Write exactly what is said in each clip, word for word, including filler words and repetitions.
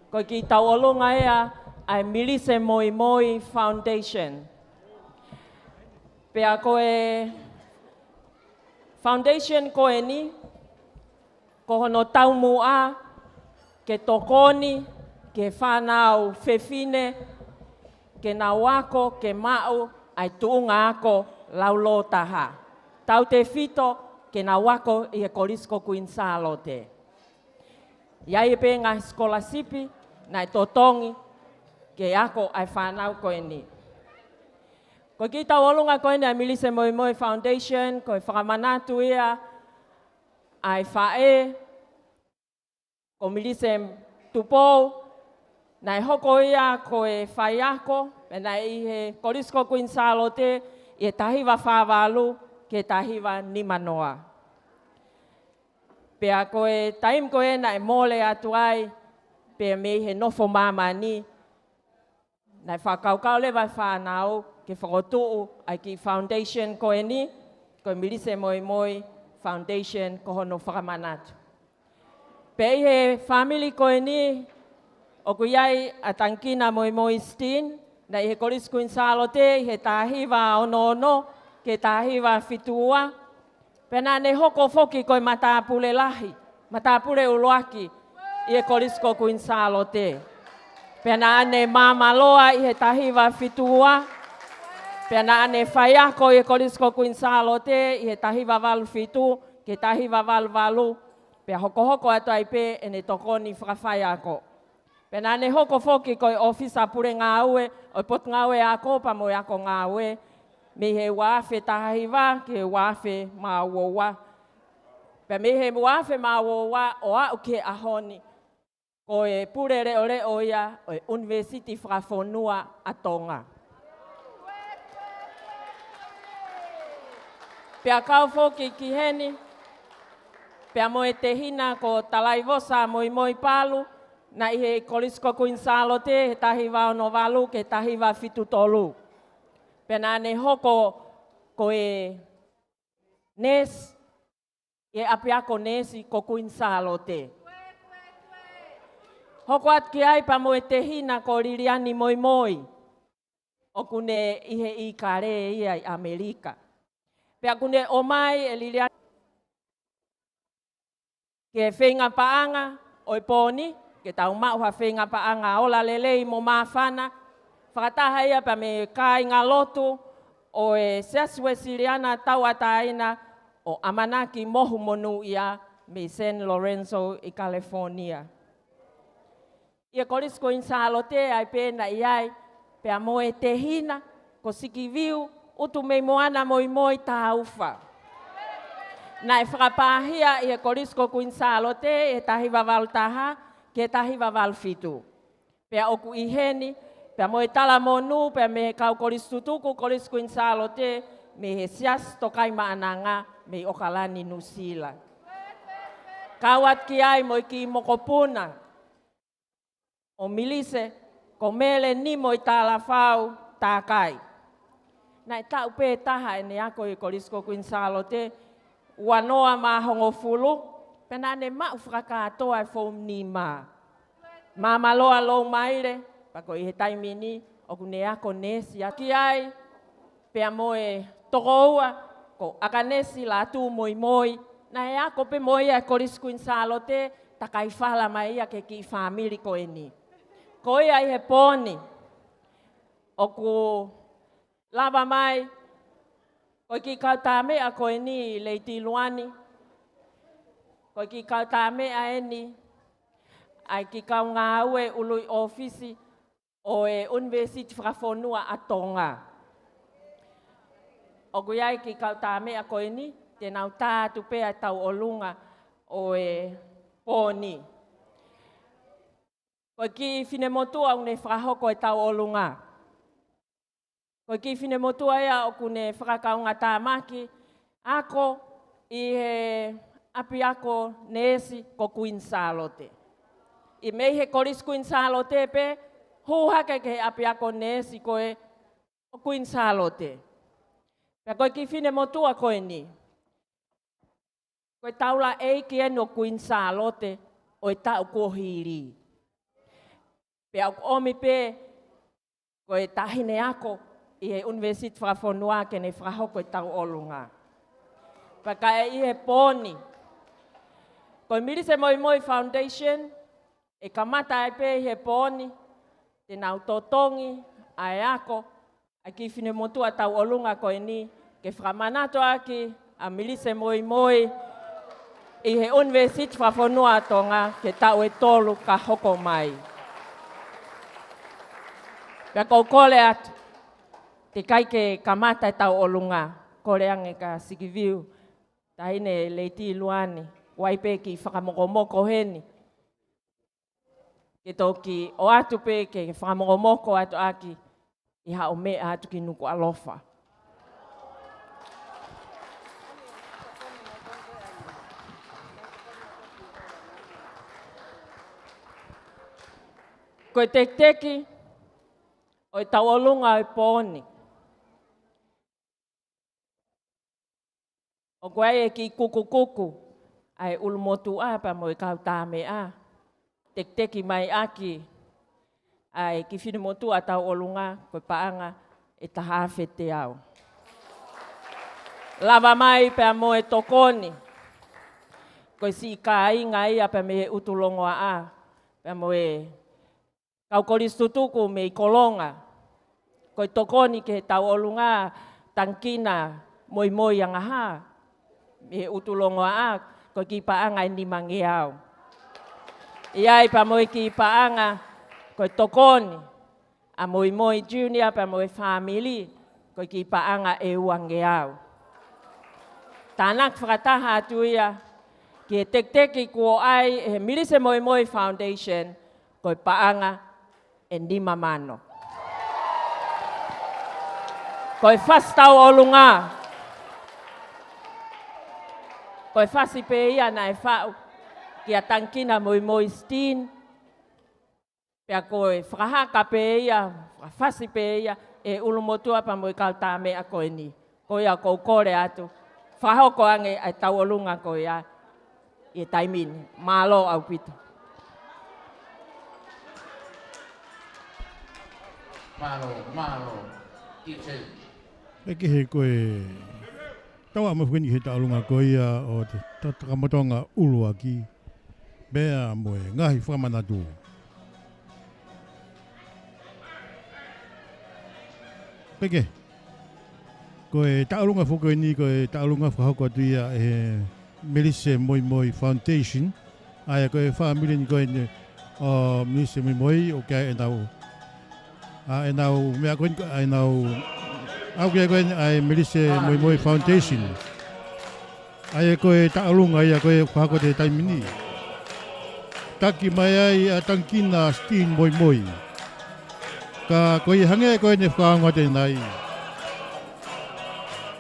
Ko e kiʻi tauʻolunga ia ʻa e Milise Moimoi Foundation. Pea ko e foundation ko eni, ko hono taumuʻa ke tokoni ki he fānau fefine, ke nau ako, ke maʻu ʻa e tuʻunga ako laulōtaha. Tautefito ke nau ako ʻi he Kolisi ko Kuini Sālote. ʻI ai pē ngaahi sikolasipi naʻe totongi ke ako ʻa e fānau ko eni. Ko e kiʻi tauʻolunga ko eni ʻa e Milise Moimoi Foundation, ko e fakamanatu ia ʻa e faʻē, ko Milise Tupou, naʻe hoko ia ko e faiako, pea naʻe ʻi he Kolisi ko Kuini Sālote ʻi he taha hiva fā valu ki he taha hiva nima noa. Pea ko e taimi ko ē naʻe mole atu ai, pea mei he nofo māmani, naʻe fakakaukau leva e fānau ke fokotuʻu ʻa e kiʻi foundation ko eni, ko e Milise Moimoi Foundation ko hono fakamanatu. Pea ʻi he fāmili ko eni, ʻoku ʻi ai ʻa Tangikina Moimoi Steen, naʻe ʻi he Kolisi Kuini Sālote ʻi he taha hiva ono ono ki he taha hiva fitu ua. Pea naʻa ne hoko foki ko e matāpule lahi, matāpule ʻuluaki ʻi he Kolisi ko Kuini Sālote. Pea naʻa ne māmāloa ʻi he taha hiva fitu ua. Pea naʻa ne faiako ʻi he Kolisi ko Kuini Sālote ʻi he taha hiva valu fitu ki he taha hiva valu valu. Pea hokohoko atu ai pē ʻene tokoni fakafaiako. Pea naʻa ne hoko foki ko e ʻōfisa pule ngāue ʻo e Potungāue Ako pea mo e Ako Ngāue, mei he ua afe taha hiva ki he ua afe mā ua ua. Pea mei he ua afe mā ua ua ʻo aʻu ki he ʻaho ni, ko e pule leʻoleʻo ia ʻo e ʻUnivēsiti Fakafonua ʻa Tonga. Pea kau foki ki heni, pea mo e tehina ko Talaivosa Moimoi Palu, naʻe ʻi he Kolisi ko Kuini Sālote he taha hiva ono valu ki he taha hiva fitu tolu. Pea naʻa ne hoko ko e neesi ʻi he ʻapiako neesi ko Kuini Sālote. Hoko atu ki ai pea mo e tehina ko Liliani Moimoi, ʻoku ne ʻi he ʻIkale ia ʻi ʻAmelika. Pea ʻoku ne ʻomai ʻe Liliani ki he feinga paʻanga ʻo e pō ni, ke tau maʻu ha feinga paʻanga ola lelei mo māfana, fakataha ia pea mo e kāinga lotu ʻo e Siasi Uēsiliana Tauʻatāina ʻo ʻAmanaki Mohu Monūʻia mei San Lorenzo ʻi California. ʻI he Kolisi Kuini Sālote ai pē naʻe ʻi ai, pea mo e tehina ko Sikiviu ʻUtumeimoana Moimoi Taufa. Naʻe fakapāhia ʻi he Kolisi ko Kuini Sālote he taha hiva valu taha ki he taha hiva valu fitu. Pea ʻoku ʻi heni, pea mo e talamonū, pea mei he kau kolisi tutuku, Kolisi Kuini Sālote, mei he Siasi Tokaimaʻananga, mei ʻOkalani, Nuʻusila. Kau atu ki ai mo e kiʻi mokopuna ʻo Milise, ko Mele Nimoʻi Talafau Takai. Naʻe taʻu pē taha ʻene ako ʻi he Kolisi ko Kuini Sālote, ua noa mā hongofulu, pea naʻa ne maʻu fakakātoa e foomu nima. Māmāloa Loumaile, pea ko ʻi he taimi ni, ʻoku ne ako neesi atu ki ai, pea mo e tokoua, ko ʻAkanesi Lātū Moimoi, naʻe ako pē mo ia ʻi he Kolisi Kuini Sālote, takai fala mai ia ki he kiʻi fāmili ko eni. Ko ia ʻi he pō ni, ʻoku lava mai, ko e kiʻi kau tāmeʻa ko eni Leiti Luani, ko e kiʻi kau tāmeʻa eni, ʻa e kiʻi kau ngāue ului ʻōfisi, ʻo e ʻUnivēsiti Fakafonua ʻa Tonga. ʻOku ʻi ai e kiʻi kau tāmeʻa ko eni, te nau tā atu pē ʻa e tauʻolunga ʻo e pō ni. Ko e kiʻi finemotuʻa ʻoku ne fakahoko e tauʻolunga. Ko e kiʻi finemotuʻa ia ʻoku ne fakakaungātāmaki ako ʻi he ʻapiako neesi ko Kuini Sālote. ʻI mei he Kolisi Kuini Sālote pē, hū hake ki he ʻapiako neesi ko ē ʻo Kuini Sālote. Pea ko e kiʻi finemotuʻa ko eni, ko e taulaʻeiki eni ʻo Kuini Sālote ʻo e taʻu kuo hili. Pea ʻoku ʻomi pē ko e taʻahine ako ʻi he ʻUnivēsiti Fakafonua ke ne fakahoko e tauʻolunga. Pea ka ʻi he pō ni, ko e Milise Moimoi Foundation, ʻe kamata ai pē ʻi he pō ni, te nau totongi ʻa e ako ʻa e kiʻi finemotuʻa tauʻolunga ko eni, ke fakamanatu ʻaki ʻa Milise Moimoi ʻi he ʻUnivēsiti Fakafonua ʻa Tonga ki he taʻu ʻe tolu ka hoko mai. Pea ʻoku ou kole atu, teʻeki ai ke kamata e tauʻolunga, kole ange kia Sikiviu, taʻahine Lady Luani, ʻoku ʻi ai pē kiʻi fakamokomoko heni. Ke toki ʻoatu pē ke fakamokomoko atu ʻaki ʻi haʻo meʻa atu ki Nukuʻalofa. Ko e tekiteki ʻo e tauʻolunga ʻo e pō ni, ʻoku ʻi ai e kiʻi kukukuku ʻa e ʻulumotuʻa pea mo e kau tāmeʻa. Tekiteki mai ʻaki ʻa e kiʻi finemotuʻa tauʻolunga ko e paʻanga ʻe taha afe teau. Lava mai pea mo e tokoni, ko e siʻi kāinga ia pea mei he ʻUtulongoaʻa, pea mo e kau kolisi tutuku mei Kolonga. Ko e tokoni ki he tauʻolunga Tangikina Moimoi Angaha mei he ʻUtulongoaʻa, ko e kiʻi paʻanga ʻe nimangeau. ʻI ai pea mo e kiʻi paʻanga ko e tokoni ʻa Moimoi Junior pea mo e fāmili, ko e kiʻi paʻanga ʻe uangeau. Tānaki fakataha atu ia ki he tekiteki kuo ʻai ʻe he Milise Moimoi Foundation, ko e paʻanga ʻe nima mano. Ko e fasi tauʻolunga, ko e fasi pē ia naʻe faʻu kia Tangikina Moimoi Steen, pea ko e fakahaka pē ia, fakafasi pē ia ʻe he ʻulumotuʻa pea mo e kau tāmeʻa ko eni. Ko ia ʻoku ou kole atu, fakahoko ange ʻa e tauʻolunga ko ia ʻi he taimi ni. Mālō ʻaupito. Mālō, mālō. Kiʻi Peke he ko e tau a mafuini he tauʻolunga ko ia ʻo te ta-, Takamotonga ʻUluaki, pea mo e ngaahi fakamanatu. Peke. Ko e tauʻolunga foki ko eni, ko e tauʻolunga fakahoko atu ia ʻe he Milise Moimoi Foundation. ʻA ia ko e fāmili ni ko eni ʻo Milise Moimoi, ʻoku ʻi ai ʻenau, ʻa ʻenau meʻa ko eni, ʻa ʻenau, ʻa ʻoku ʻi ai ko eni ʻa e Milise Moimoi Foundation. ʻA ia ko e tauʻolunga ia ko e fakahoko atu he taimi ni. Taki mai ai ʻa Tangikina Steen Moimoi. Ka ko ia hangē ko eni fakaongo atu ʻanenai,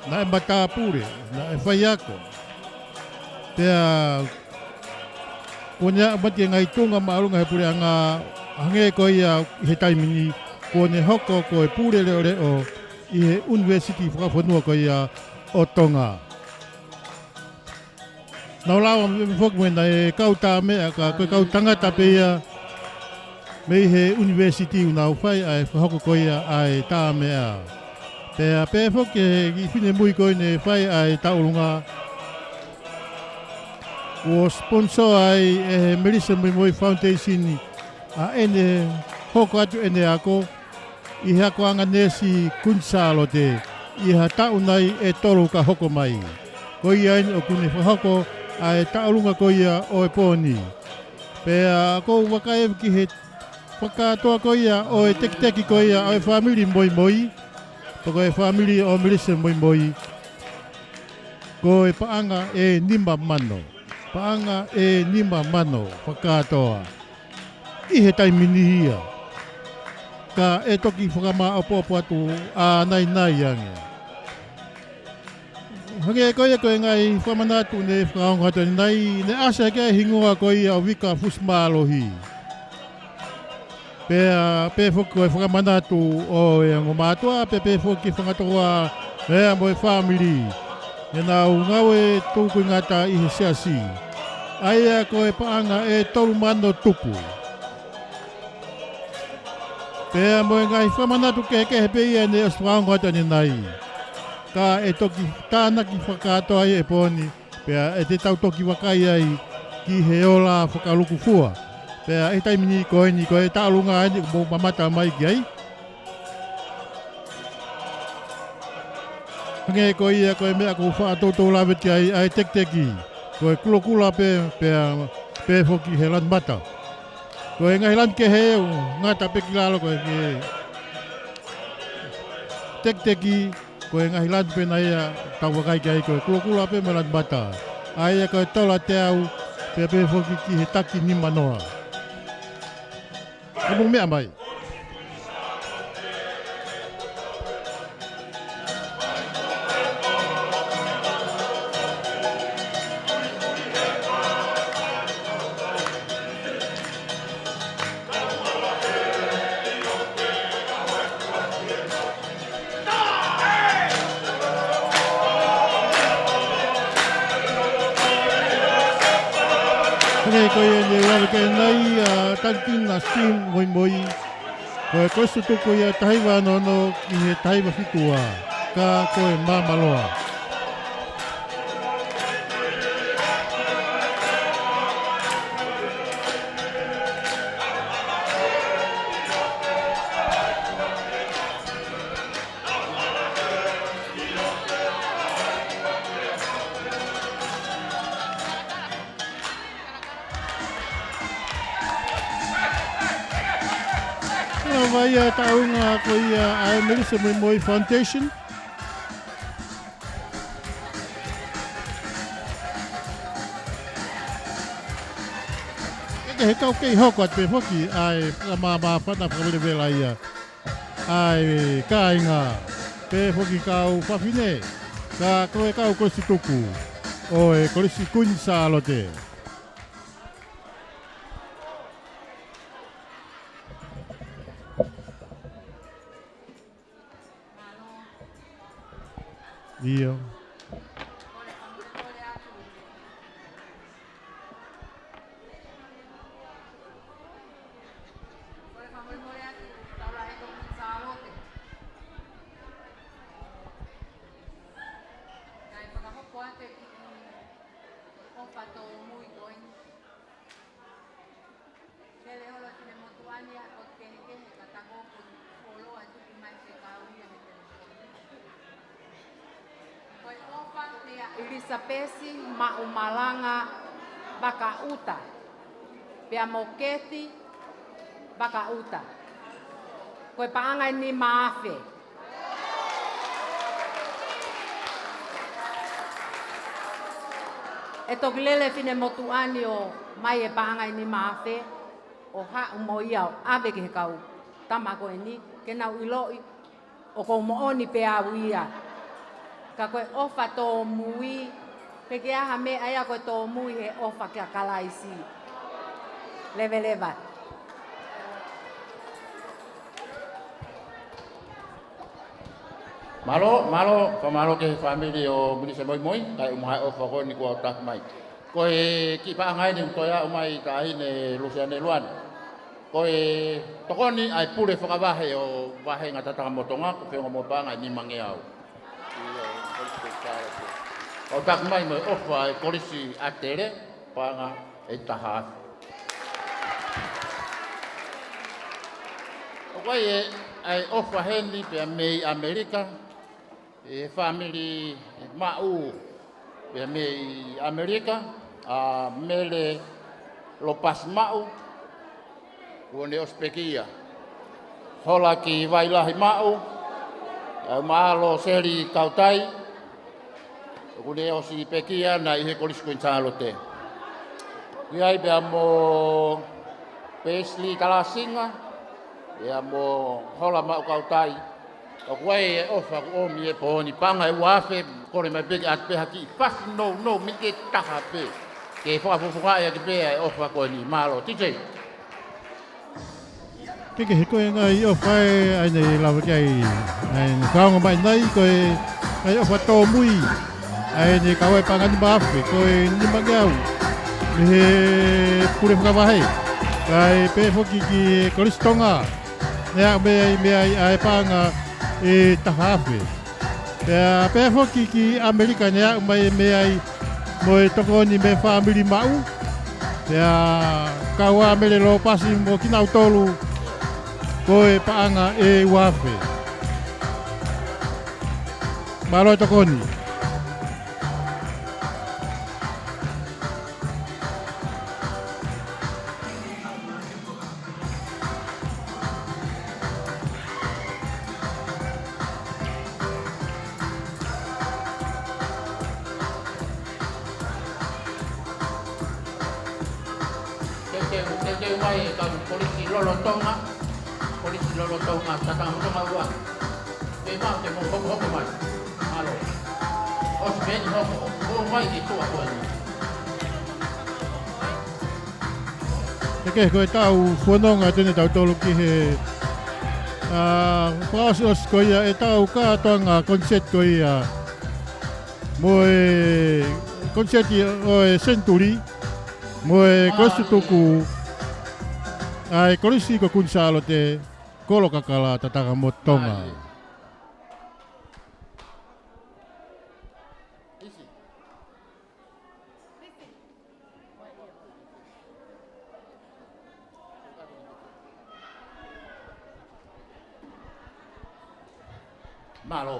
naʻe matāpule, naʻe faiako. Pea kuo ne aʻu mai ki he ngaahi tuʻunga māʻolunga he puleʻanga, hangē ko ia ʻi he taimi ni, kuo ne hoko ko e pule leʻoleʻo ʻi he ʻUnivēsiti Fakafonua ko ia ʻo Tonga. Naʻa nau lava mo e foki mo ʻenau kau tāmeʻa, ka ko e kau tangata pē ia mei he ʻunivēsiti ʻoku nau fai ʻa e fakahoko ko ia ʻa e tāmeʻa. Pea pehē foki ki he kiʻi finemui ko eni ʻe fai ʻa e tauʻolunga, kuo sponsor ai ʻe he Milise Moimoi Foundation ʻa ʻene hoko atu ʻene ako ʻi he akoʻanga neesi Kuini Sālote ʻi ha taʻu nai ʻe tolu ka hoko mai. Ko ia eni ʻoku ne fakahoko ʻa e tauʻolunga ko ia ʻo e pō ni. Pea ʻoku ou vakai ki he fakakātoa ko ia ʻo e tekiteki ko ia ʻo e fāmili Moimoi, pe ko e fāmili ʻo Milise Moimoi, ko e paʻanga ʻe nima mano. Paʻanga ʻe nima mano fakakātoa ʻi he taimi ni ia. Ka ʻe toki fakamāʻopoʻopo atu ʻanainai ange. Hangē ko ia ko e ngaahi fakamanatu ne fakaongo atu ʻanenai, ne ʻasi ʻaki ʻa e hingoa ko ia ʻo Vika Fusimālohi. Pea pehē foki ko e fakamanatu ʻo e ongo mātuʻa, pea pehē foki ki he fanga tokoua, pea mo e fāmili, ʻenau ngāue tūkuingata ʻi he siasi. ʻA ia ko e paʻanga ʻe tolu mano tupu. Pea mo e ngaahi fakamanatu kehekehe pē ia ne ʻosi fakaongo atu ʻanenai. Ka ʻe toki tānaki fakakātoa ai he pō ni, pea ʻe te tau toki vakai ai ki he ola fakalukufua. Pea ʻi he taimi ni ko eni ko e taʻolunga eni ʻoku mou mamata mai ki ai. Hangē ko ia ko e meʻa ʻoku ou faʻa toutou lave ki ai, ʻa e tekiteki. Ko e kulokula pē, pea, pehē foki he lanu mata. Ko e ngaahi lanu kehe ʻoku ngata pē ki lalo ko e tekiteki, ko e ngaahi lanu pē ʻena ia ʻoku tau vakai ki ai ko e kulokula pē mo e lanu mata. ʻA ia ko e tola teau, pea pehē foki ki he taki nimanoa. Ka mou meʻa mai. Hangē ko ia ne u lave ki ai ʻanenai, ʻa Tangikina Steam Moimoi. Ko e kolisi tutuku ia taha hiva ono ono ki he taha hiva fitu ua. Ka ko e Māmāloa. Lava ia e taʻolunga ko ia ʻa e Melissa Moimoi Foundation. Ke, ke he kau kei hoko atu pē foki ʻa e fakamāmāfana fakavelevela ia ʻa e kāinga, pehē foki kau fafine, ka ko e kau kolisi tutuku ʻo e Kolisi Kuini Sālote. ʻIo. Lele holo e finemotuʻa ni ʻa e potu kehekehe ka tango ko e fuoloa e tuku mai fekau ia he telefoni. Ko e ʻofa meia ʻIlisapesi Maʻumalanga Vakaʻuta, pea mo Kethi Vakaʻuta. Ko e paʻanga ʻe nima afe. ʻE toki lele e finemotuʻa ni ʻo ʻomai e paʻanga ʻe nima afe, ʻo haʻu mo ia ʻo ʻave ki he kau tama ko eni, ke nau ʻiloʻi ʻoku ou moʻoni pē au ia. Ka ko e ʻofa tōmui, pe ko e hā ha meʻa ia ko e tōmui he ʻofa kia Kalaisi. Leveleva. Mālō, mālō, fakamālō ki he fāmili ʻo Melissa Moimoi, kae ʻumaʻā e ʻofa ko eni kuo ʻoatu mai. Ko e kiʻi paʻanga eni ʻoku toe aʻu mai kia Taʻahine Lusiane Luane. Ko e tokoni ʻa e pule fakavahe ʻo e vāhenga Tatakamotonga, ko e feʻunga mo e paʻanga ʻe nimangeau. ʻOatu mai mo e ʻofa ʻa e Kolisi ʻAtele, paʻanga ʻe taha afe. ʻOku ʻi ai e, ʻa e ʻofa heni pea mei ʻAmelika, ʻe he fāmili Maʻu pea mei ʻAmelika, ʻa Mele Lopasi Maʻu, kuo ne ʻosi pekia. Holaki Vailahi Maʻu, ʻa Malo Seli Kautai, ʻoku ne ʻosi pekia naʻe ʻi he Kolisi Kuini Sālote. ʻI ai pea mo Pesili Kalasinga, pea mo Hola Maʻu Kautai. ʻOku ʻi ai e ʻofa kuo ʻomi he pō ni, paʻanga ʻe ua afe, kole mai pē ke ʻoatu pē ha kiʻi fasi nounou mei he taha pē. Ke fakafofongaʻi ʻaki pē ʻa e ʻofa ko eni. Mālō, T J. Ke, ke he ko e ngaahi ʻofa ē, ʻa eni lava ki ai, ʻa eni fakaongo mai ʻanenai ko e, ʻa e ʻofa tōmui, ʻa eni kau ai e paʻanga ʻe nima afe, ko e nimangeau, mei he pule fakavahe, kae pehē foki ki he Kolisi Tonga, ne aʻu mei ai, mei ai ʻa e paʻanga ʻe taha afe. Pea pehē foki ki ʻAmelika ne aʻu mai mei ai mo e tokoni mei he fāmili maʻu. Pea kau ʻa Mele Lopasi mo kinautolu ko e paʻanga ʻe ua afe. Mālō e tokoni. Teuteu, teuteu mai e kau polisi lolotonga, polisi lolotonga, tatau mo Tonga ua. Te mau te mo hokohoko mai. Mālō. ʻOsi pē eni hoko, hoko mai ki tuʻa ko eni. Eke, ko e tau fononga atu eni ʻa tautolu ki he, ā, fakaʻosiʻosi ko ia e tau kātoanga koniseti ko ia mo e koniseti ʻo e Senituli, mo e kolisi tutuku, ʻa e kolisi ko Kuini Sālote, Kolokakala, Tatakamotonga. Mālō.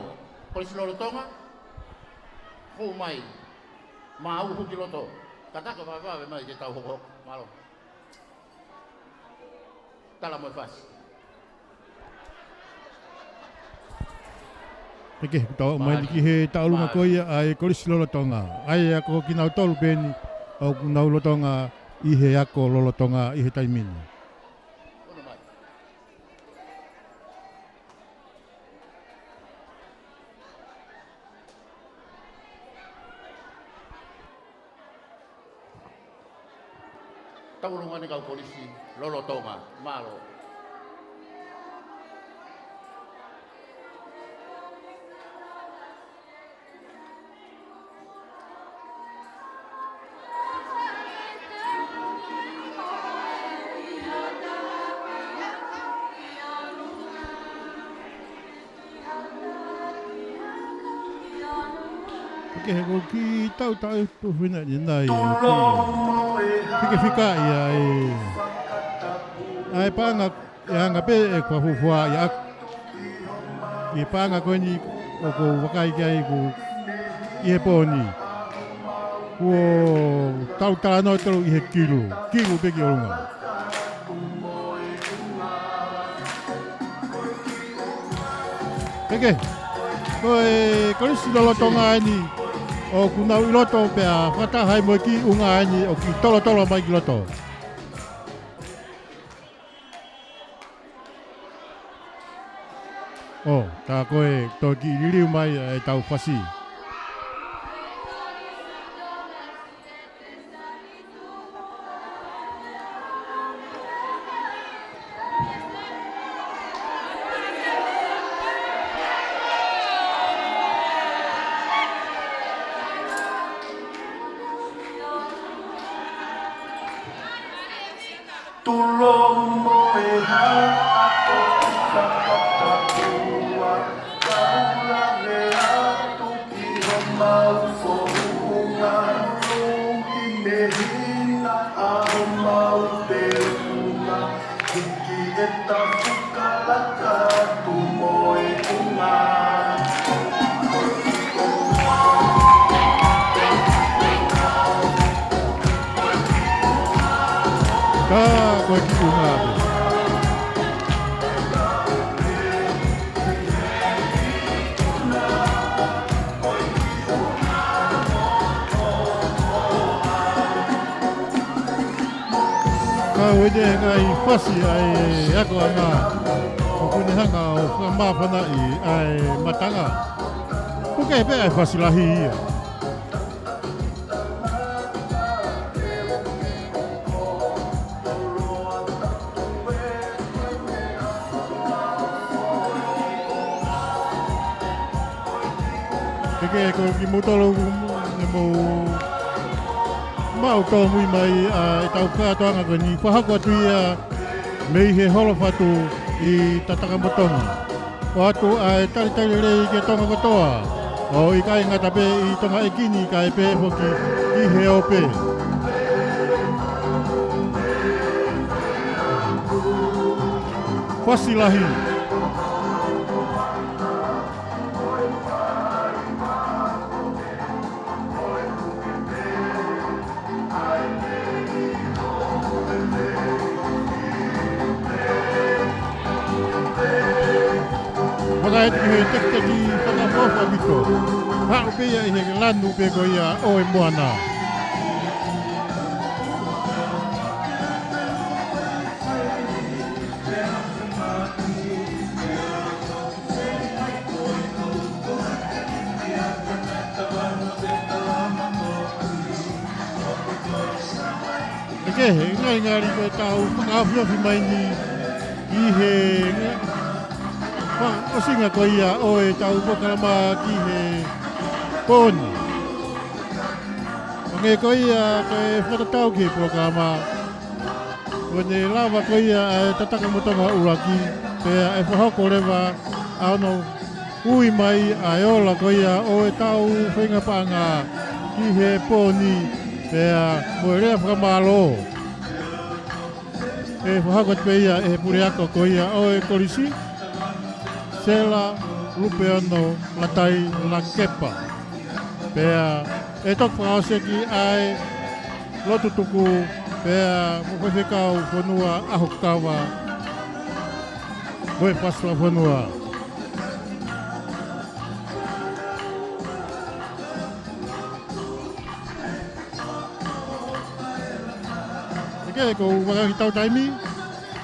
Kolisi lolotonga. Hū mai. Mā uhu ki loto. Kātaki vavevave mai ke tau hoko. Mālō. Tala mo e fasi. Eke, tau mai ki he taʻolunga ko ia ʻa e kolisi lolotonga. ʻA ia ko kinautolu pē eni ʻoku nau lolotonga ʻi he ako lolotonga ʻi he taimi ni. Taʻolunga ʻeni kau kolisi lolotonga. Mālō. Ke he ko ki tau tau tu fina ni nai. Ke ke fika ia e. ʻA e paʻanga ʻe anga pē ʻe kua fufua ia. ʻI he paʻanga ko eni ʻoku ou vakai ki ai ko ʻi he pō ni. Kuo tau talanoa tolu ʻi he kilu. Kilu pē ki ʻolunga. Eke, ko e kolisi lolotonga ʻeni ʻoku nau ʻi loto pea fakataha ai mo e kiʻi ʻunga ʻeni ʻoku tolotolo mai ki loto. ʻO, tā ko e toki liliu mai e tau fasi. Tulo mo e haʻa ʻo Fakatapua, kau lave atu ki homau founga, ʻoku hinehina ʻa homau tēpuna, hiki e tafukalaka atu mo e ʻunga. Ka ko e kiʻi ʻunga pē. Ka ʻoku ʻi ai e ngaahi fasi ʻa e akoʻanga ʻoku ne hanga ʻo fakamāfanaʻi ʻa e matanga. ʻOku ʻi ai pē ʻa e fasi lahi ia. Ke ke ko kimoutolu ʻoku mou maʻu tōmui mai ʻa e tau kātoanga ko eni, fakahoko atu ia mei he holo fatu ʻi Tatakamotonga. ʻOatu ʻa e talitali lelei ki Tonga kotoa, ʻo ʻikai ngata pē ʻi Tonga ʻEiki ni kae pehē foki ki he ope. Fasi lahi. Fakaʻetu ki he tekiteki fakaʻofoʻofa ʻaupito. Haʻu pē ia ʻi he lanu pē ko ia ʻo e moana. ʻE kehe, ngalingali ko e tau fakaofiofi mai ni ʻi he nga-, fakaʻosinga ko ia ʻo e tau polokalama ki he pō ni. Hangē ko ia ko e fakatatau ki he polokalama, ko ʻene lava ko ia ʻa e Tatakamotonga ʻuluaki, pea ʻe fakahoko leva ʻa hono ui mai ʻa e ola ko ia ʻo e tau feinga paʻanga ki he pō ni, pea mo e lea fakamālō. ʻE fakahoko atu pē ia ʻe he puleako ko ia ʻo e kolisi, Sela Lupeono Latai Lakepa. Pea ʻe toki fakaʻosi ʻaki ʻa e lotu tuku, pea mo e faifekau fonua ʻaho kava, mo e fasi fakafonua. ʻE kehe, ko u vaka ki tau taimi,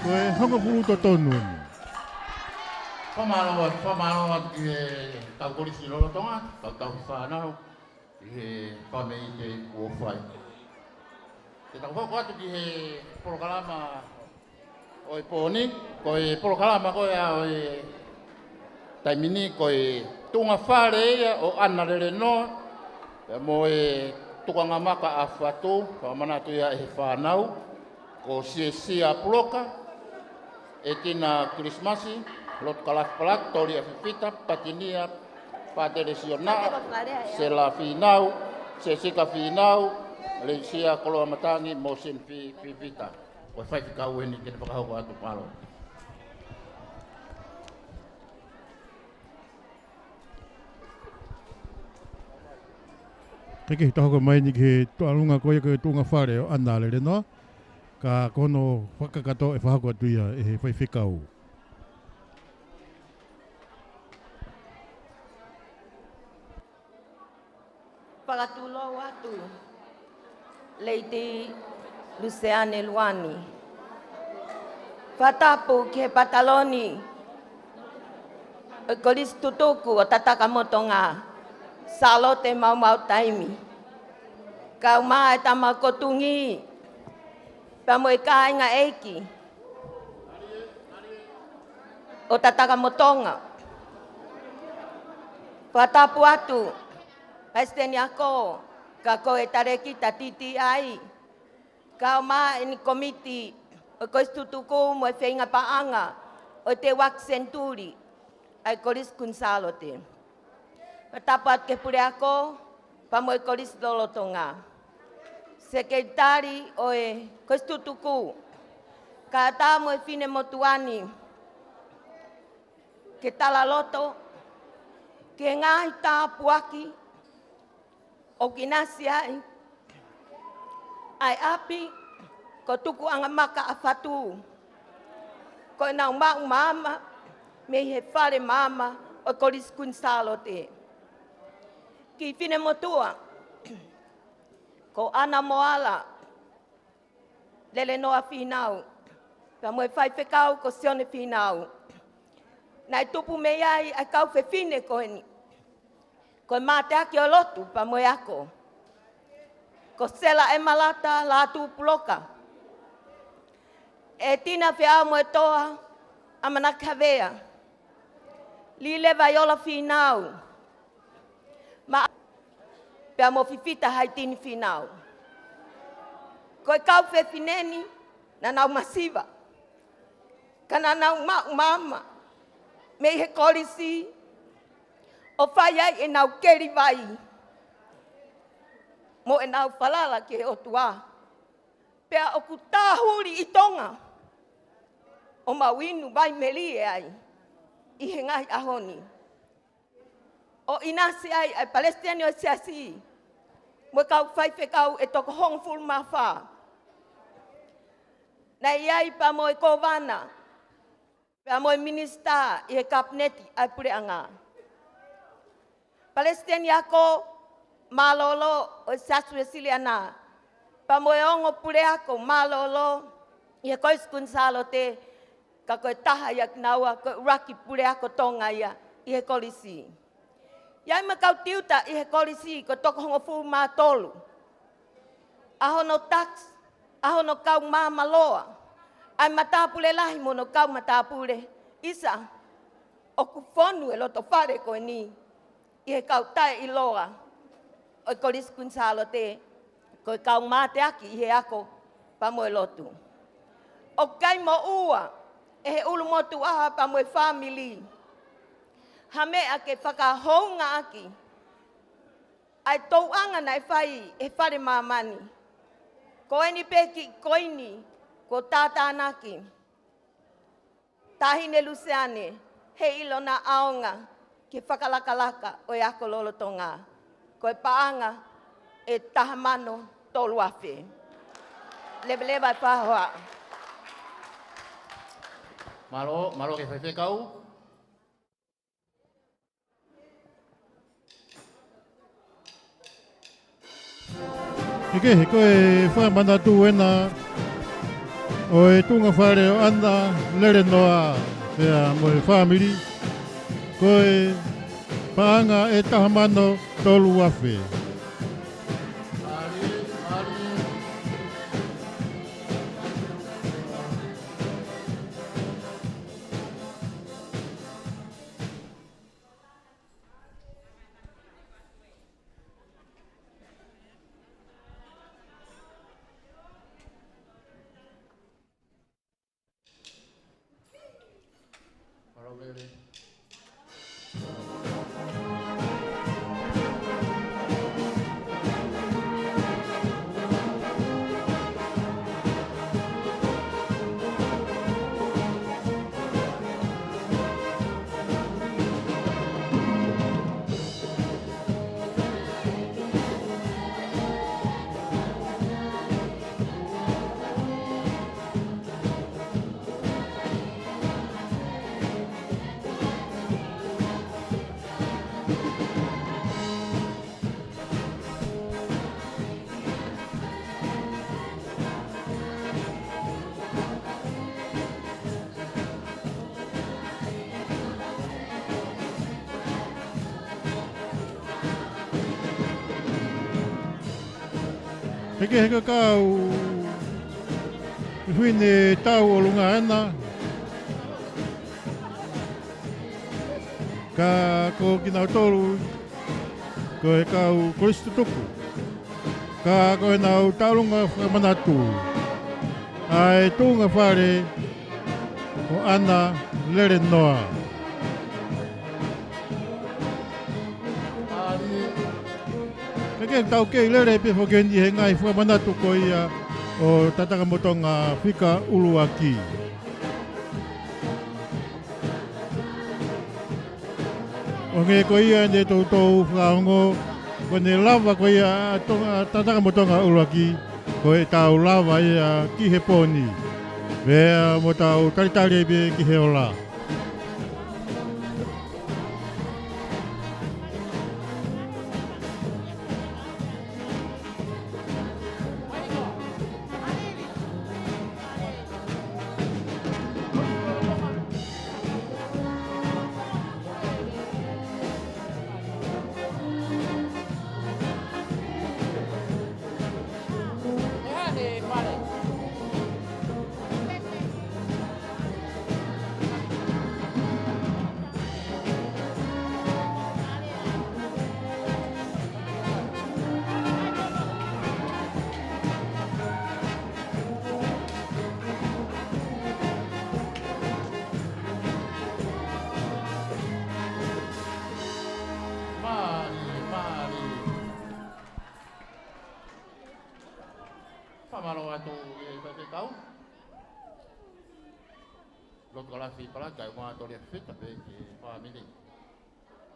ko e hongofulu totonu eni. Fakamālō atu, fakamālō atu ki he tau kolisi lolotonga, tau tau fānau, ʻi he fāmili te kuo fai. Te tau hoko atu ki he polokalama ʻo e pō ni, ko e polokalama ko ia ʻo e taimi ni, ko e tuʻunga fale ia ʻo ʻAna Lelenoa, pea mo e tukuʻanga maka ʻa Fatu, fakamanatu ia ʻe he fānau, ko Siesia Puloka, ʻEtina Kilisimasi, Lotu Kalafi Palaki, Toli ʻa Fifita, Patinia, Patele Siona, Sela Finau, Sesika Finau, Leisia Koloamatangi, mo Sin Fi-, Fifita. Ko e faifekau eni ke ne fakahoko atu palo. Ke ke hoko mai ni ki he tuʻalunga ko ia ko e tuʻunga fale ʻo ʻAna Lelenoa, ka ko hono fakakakato ʻe fakahoko atu ia ʻe he faifekau. Fakatulou atu, Lady Luseane Luani. Fakatapu ki he pataloni ʻo e Kolisi Tutuku ʻo Tatakamotonga, Sālote Maumau Taimi. Kau mai e tama kotungi, pea mo e kāinga ʻeiki ʻo Tatakamotonga. Fakatapu atu, Palesiteni Ako, ka ko e Talēkita T T I, kau mai ʻeni kōmiti ʻo e Kolisi Tutuku mo e feinga paʻanga ʻo e Teuaki Senituli ʻa e Kolisi Kuini Sālote. Fakatapu atu ki he puleako, pea mo e kolisi lolotonga. Sekelitali ʻo e Kolisi Tutuku, kae ʻatā mo e finemotuʻa ni ke talaloto ki he ngaahi tāpuaki ʻoku ʻinasi ai ʻa e ʻapi ko Tukuʻangamaka ʻa Fatu, ko ʻenau maʻu maama mei he fale maama ʻo e Kolisi Kuini Sālote. Ki he finemotuʻa ko ʻAna Moala Lelenoa Finau, pea mo e faifekau ko Sione Finau. Naʻe tupu mei ai ʻa e kau fefine ko eni, ko e mateaki ʻo e lotu pea mo e ako, ko Sela ʻEmalata Lātū Puloka, ʻEtina Feaumoetoa ʻAmanaki Havea, Lileva Iola Finau, ma-, pea mo Fifita Haitini Finau. Ko e kau fefine ni naʻa nau masiva. Ka naʻa nau maʻu maama mei he kolisi ʻo fai ai ʻenau keli vai mo ʻenau falala ki he ʻOtua. Pea ʻoku tāhuli ʻi Tonga ʻo mau inu vai melie ai ʻi he ngaahi ʻaho ni. ʻO ʻinasi ai ʻa e Palesiteni ʻo e Siasi mo e kau faifekau ʻe toko hongofulu mā fā. Naʻe ʻi ai pea mo e Kōvana pea mo e Minisitā ʻi he Kapineti ʻa e Puleʻanga. Palesiteni Ako mālōlō ʻo e Siasi Uēsiliana, pea mo e ongo puleako mālōlō ʻi he Kolisi Kuini Sālote, ka ko e taha ia kinaua ko e ʻuluaki puleako Tonga ia ʻi he kolisi. ʻI ai mo e kau tiuta ʻi he kolisi ko e toko hongofulu mā tolu. ʻA hono tax, ʻa hono kau maama loa, ʻa e matāpule lahi mo hono kau matāpule. ʻIsa, ʻoku fonu e loto fale ko eni ʻi he kau taʻeʻiloa ʻo e Kolisi Kuini Sālote, ko e kau mateaki ʻi he ako pea mo e lotu. ʻOku ʻikai moʻua ʻe he ʻulumotuʻa pea mo e fāmili ha meʻa ke fakahoungaʻaki ʻa e tōʻonga naʻe fai ʻe he fale māmani. Ko eni pē kiʻi koini kuo tātānaki. Taʻahine Luseane, heiʻilo naʻa ʻaonga ki he fakalakalaka ʻo e ako lolotonga. Ko e paʻanga ʻe taha mano tolu afe. Leveleva e fakahohaʻa. Mālō, mālō ki he faifekau. He kehe, ko e fakamanatu ena ʻo e tuʻunga fale ʻo ʻAna Lelenoa pea mo e fāmili, ko e paʻanga ʻe taha mano tolu afe. He kehe, ko e kau fefine tau ʻolunga ena, ka ko kinautolu ko e kau kolisi tutuku. Ka ko ʻenau tauʻolunga fakamanatu ʻa e tuʻunga fale ʻo ʻAna Lelenoa. Ka ke tau kei lele pē foki eni he ngaahi fakamanatu ko ia ʻo Tatakamotonga fika ʻuluaki. ʻO hangē ko ia ne toutou fakaongo, ko ʻene lava ko ia ʻa Tonga, Tatakamotonga ʻuluaki, ko ʻetau lava ia ki he pō ni. Pea mo tau talitali pē ki he ola. Loto Kalafi Palata, ʻe ua toli e fita pē ki he fāmili.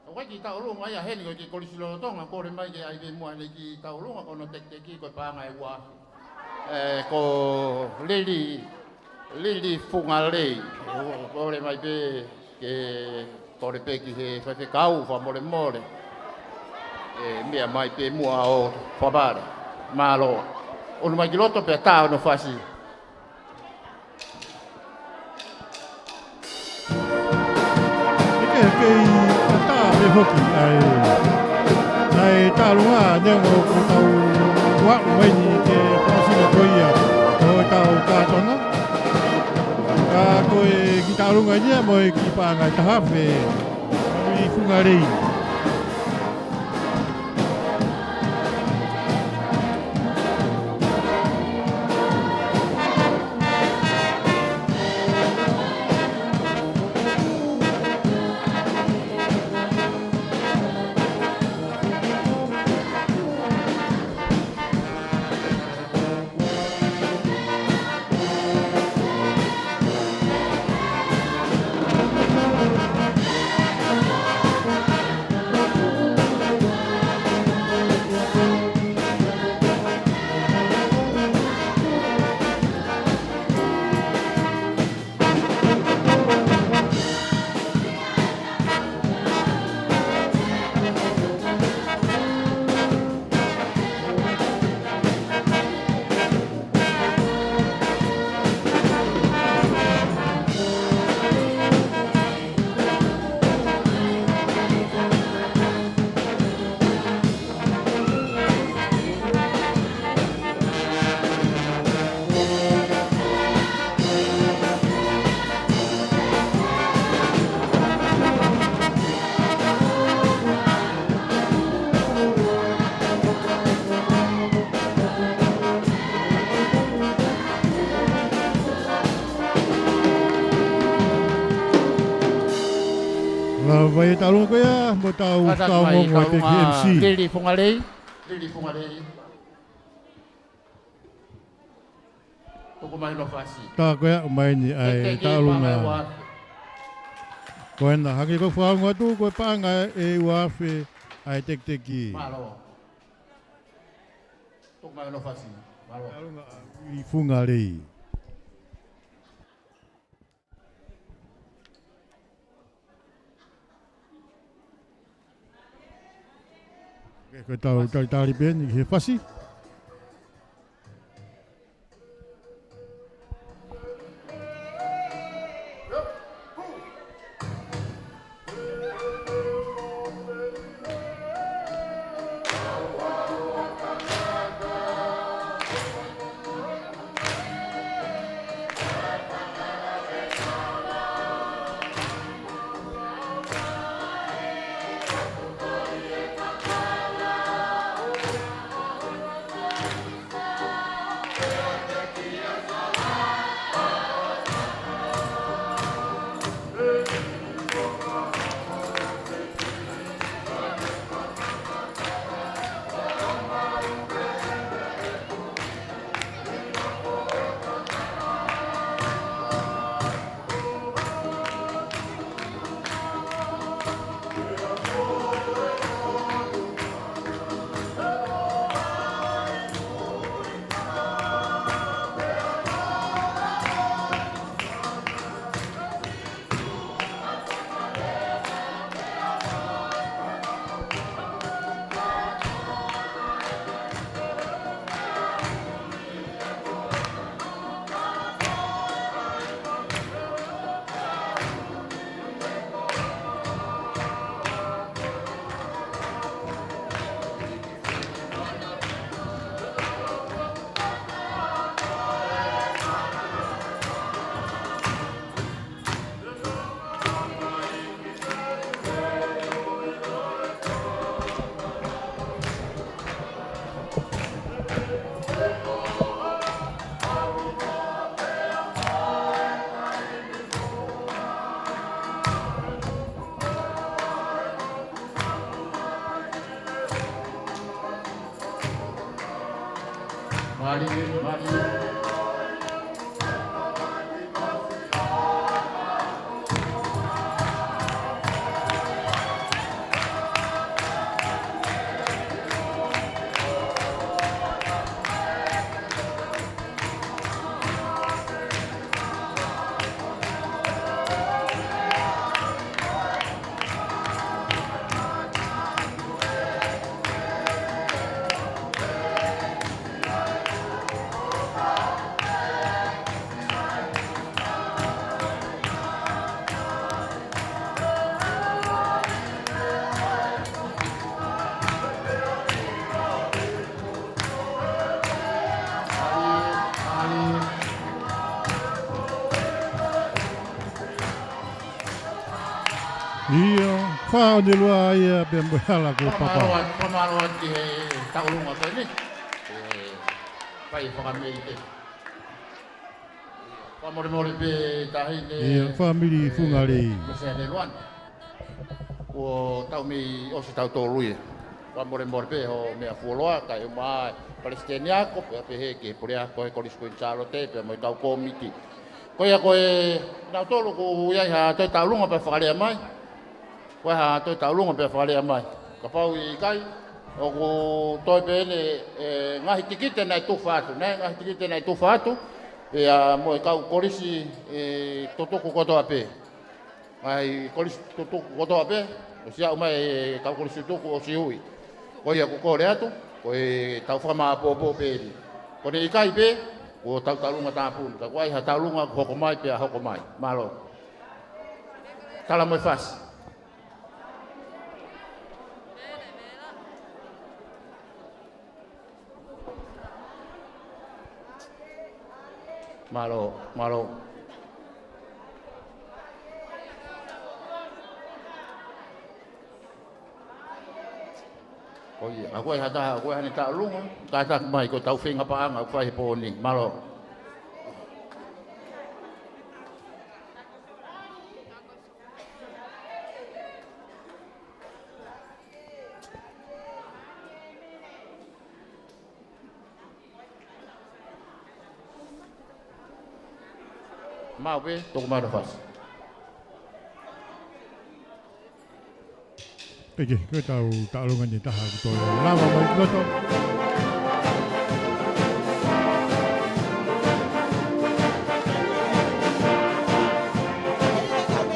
ʻOku ʻi ai e kiʻi tauʻolunga ia heni ko e kiʻi kolisi lolotonga, kole mai ke ʻai pē muʻa ʻene kiʻi tauʻolunga ko hono tekiteki ko e paʻanga ʻe ua afe. Ē, ko Lili, Lili Fungalei. Kole mai pē ke kole pē ki he faifekau fakamolemole. ʻE, meʻa mai pē muʻa ʻo fakapale. Mālō. ʻUnu mai ki loto pea tā hono fasi. ʻIkai ke ʻi ai ha taha pē foki ʻa e, ʻa e tauʻolunga neongo ko e tau ua mai ni ke fasi ko ia ko e tau kātoanga. Ka ko e kiʻi tauʻolunga ia mo e kiʻi paʻanga ʻe taha afe, Lili Fungalei. Lava e tauʻolunga ko ia, mo tau Kātaki tau mai, ngongo tau pē ki ngongo M C. Lili Fungalei, Lili Fungalei. Tuku mai hono fasi. Tā ko ia ʻomai ni ʻa e tekiteki tauʻolunga. Paʻanga ʻe ua afe. Ko ena, hangē ko e fakaongo atu, ko e paʻanga ʻe ua afe ʻa e tekiteki. Mālō. Tuku mai hono fasi. Mālō. Tauʻolunga ʻa Lili Fungalei. Ko e tau talitali pē eni ki he fasi. Mālie, mālie. ʻIo, fā ʻo ne lua ia pea mo e hala ko e papa. Fakamālō atu, fakamālō atu ki he taʻulunga ko eni. ʻE, fai fakamei te. Fakamolemole pē taʻahine. ʻIo, fāmili Fungalei. Mese ne luan. Kuo tau mei ʻosi tautolu ia. Fakamolemole pē hoʻo meʻa fuoloa, kae ʻumaʻā e palesiteni ako, pea pehē ki he puleako he Kolisi Kuini Sālote, pea mo e kau kōmiti. Ko ia ko e nautolu ʻoku ʻi ai ha toe taʻulunga pea fakalea mai. Ko e ha toe taʻulunga pea fakalea mai. Kapau ʻe ʻikai, ʻoku toe pē eni e ngaahi tikite naʻe tufa atu, nē, ngaahi tikite naʻe tufa atu, pea mo e kau kolisi ʻe tutuku kotoa pē. Ngaahi kolisi tutuku kotoa pē, ʻosi aʻu mai e kau kolisi tutuku ʻosi ui. Ko ia ʻoku kole atu, ko e tau fakamāʻopoʻopo pē eni. Ko ʻene ʻikai pē, ko e tau taʻulunga tāpuni. Ka ko e hā e taʻulunga ʻoku hoko mai, pea hoko mai. Mālō. Tala mo e fasi. Mālō, mālō. Ko ia, ʻa ko e hā e taha, ʻa ko e hā ʻene taʻulunga, kātaki mai ko e tau feinga paʻanga ʻoku fai he pō ni. Mālō. Maʻu pē, tuku mai hono fasi. ʻEke, ko e tau taʻulunga ʻe taha ʻoku toe lava mai ki loto.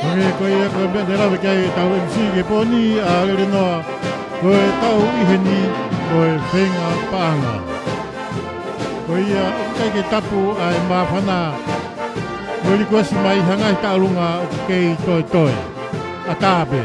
Hangē ko ia ko e meʻa te lave ki ai ʻetau M C ki he pō ni, ʻa Lelenoa, ko e tau ʻi heni, ko e feinga paʻanga. Ko ia, ʻoku ʻikai ke tapu ʻa e māfana, mo e likuasi mai ha ngaahi taʻulunga ʻoku kei toetoe. ʻAtā pē.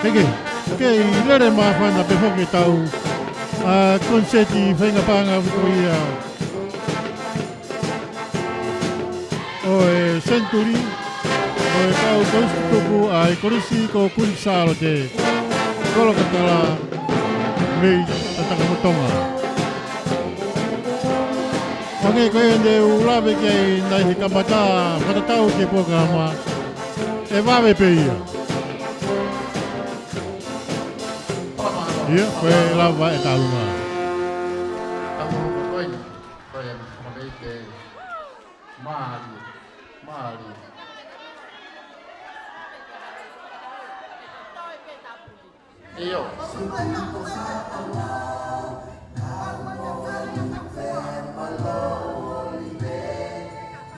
ʻEke, kei lele māfana pē foki ʻetau, ʻa, konisēti feinga paʻanga ko ia ʻo e senituli, ʻo e kau kolisi tutuku ʻa e Kolisi ko Kuini Sālote, Kolokatala, mei Takamotonga. Hangē ko ia ne u lave ki ai ʻanenai he kamata fakatatau ki he polokalama, ʻe vave pē ia. Ia, ko e lava e taʻolunga. Taʻolunga ko eni, ko e fakameʻite. Mālie, mālie. ʻIo.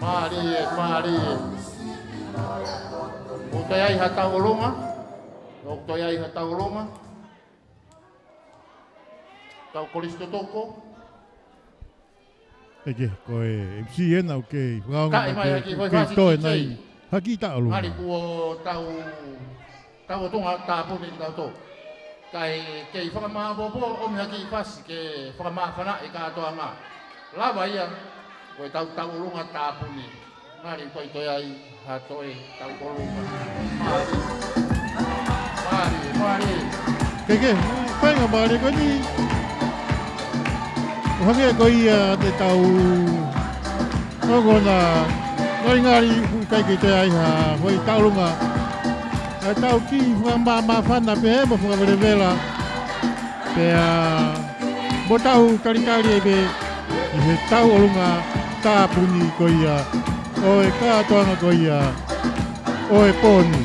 Mālie, mālie. ʻOku toe ʻi ai ha taʻolunga? ʻOku toe ʻi ai ha taʻolunga? Kau Kolisi Totoko. ʻEke, ko e M C ena ʻoku kei fakaongo mai, ʻoku kei toe nai ha kiʻi taʻolunga. Ngali kuo tau, tau ʻotunga tāpuni kitautolu. Kae kei fakamāpopo, ʻomi ha kiʻi fasi ke fakamāfanaʻi e kātoanga. Lava ia, ko e tau taʻolunga tāpuni. Ngali ʻoku toe ʻi ai ha toe taʻolunga. Mālie. Mālie, mālie. Ke ke, painga mālie ko eni. ʻO hangē ko ia te tau ʻoku na ngali ngali ʻoku ʻikai ke toe ʻi ai ha foʻi taʻolunga. ʻA e tau kiʻi fakamāmāfana pē mo fakavelevela. Pea mo tau talitali ʻi he taʻolunga tāpuni ko ia ʻo e kātoanga ko ia ʻo e pō ni.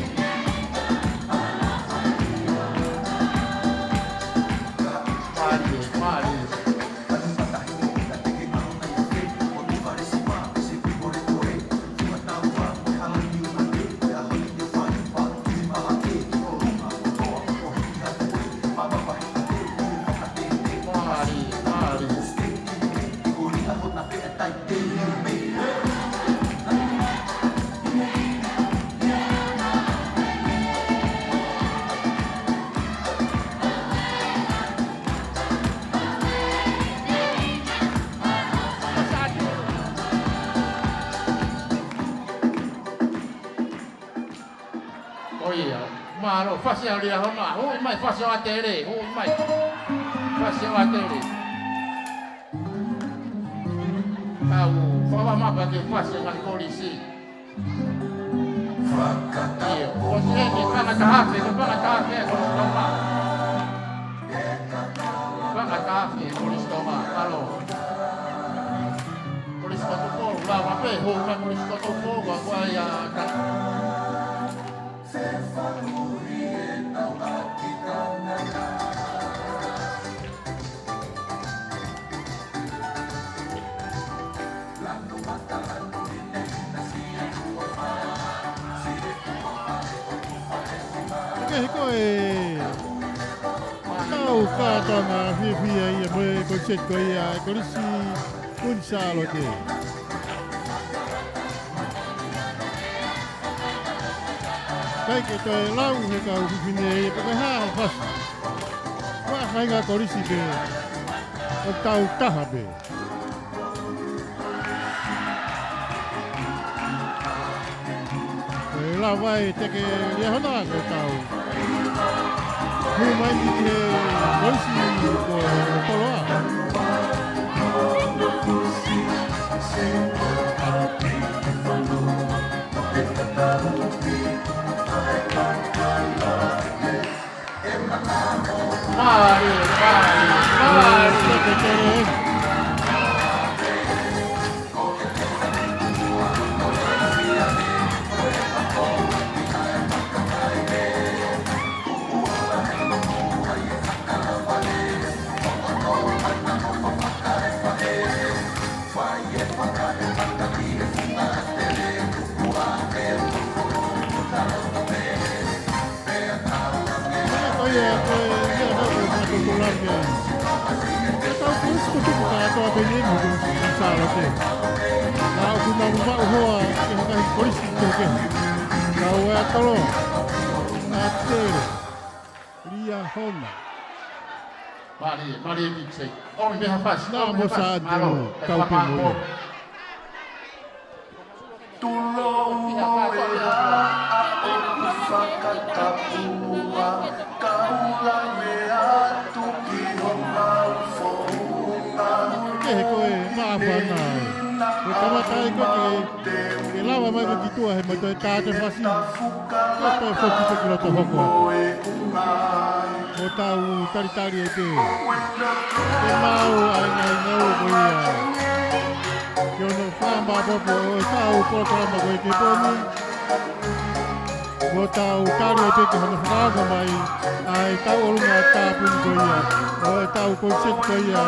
ʻOia, mālō, fasi ʻa Liahona, hū mai fasi ʻo ʻAtele, hū mai. Fasi ʻo ʻAtele. Tau, fakamāmā pē ke fasi ʻa e ngaahi kolisi. ʻIo, ko e sēniti, paʻanga taha afe, ko e paʻanga taha afe, ko e tau mā. Paʻanga taha afe, Kolisi Tonga, mālō. Kolisi Kotofa, lava pē, hū mai Kolisi Kotofa, ʻoku ʻi ai ʻa e ta- Ke hiko e tau kātoanga fiefia ia mo e ko e seti ko ia e Kolisi Kuini Sālote. ʻIkai ke toe lau he kau fefine ia pe ko e hā e fasi. Ko e faʻahinga kolisi pē ʻoku tau taha pē. Ko e lava e teke Liahona ko e tau. Hū mai ki he kolisi ko Koloa. Mālie, mālie, mālie. Ko ia, ko ia, ko e meʻa naʻa ko e mātuku lake. Ko e tau Kolisi Kotofa kātoa pē eni mo Kolisi Sālote. Naʻa ʻoku nau maʻu hoa ke hakahi kolisi kehekehe. Kau ʻa Koloa, ʻAtele, Liahona. Mālie, mālie Pitsei. ʻOmi ha fasi, naʻa ʻomi mo ha fasi. Sātelo, mālō, e kau pē mo ia. Tulou mo e haʻa ʻoku fakatapua, kau lave atu ki homau founga. Kehe ko e māfana. Ko e kamata ai ko e ke lava mai ko e ki tuʻa he mai toe tā te fasi. Ko e toe foki pē ki loto hoko. ʻo tau talitali ʻete. Ke maʻu ʻa e ngaahi ngāue ko ia. Ke ono fakamaʻopoʻopo ʻo ʻetau polokalama ko ē ki he pō ni. ʻO tau tali ʻete ki hono fakaongo mai ʻa e tauʻolunga tāpuni ko ia. ʻO ʻetau konseti ko ia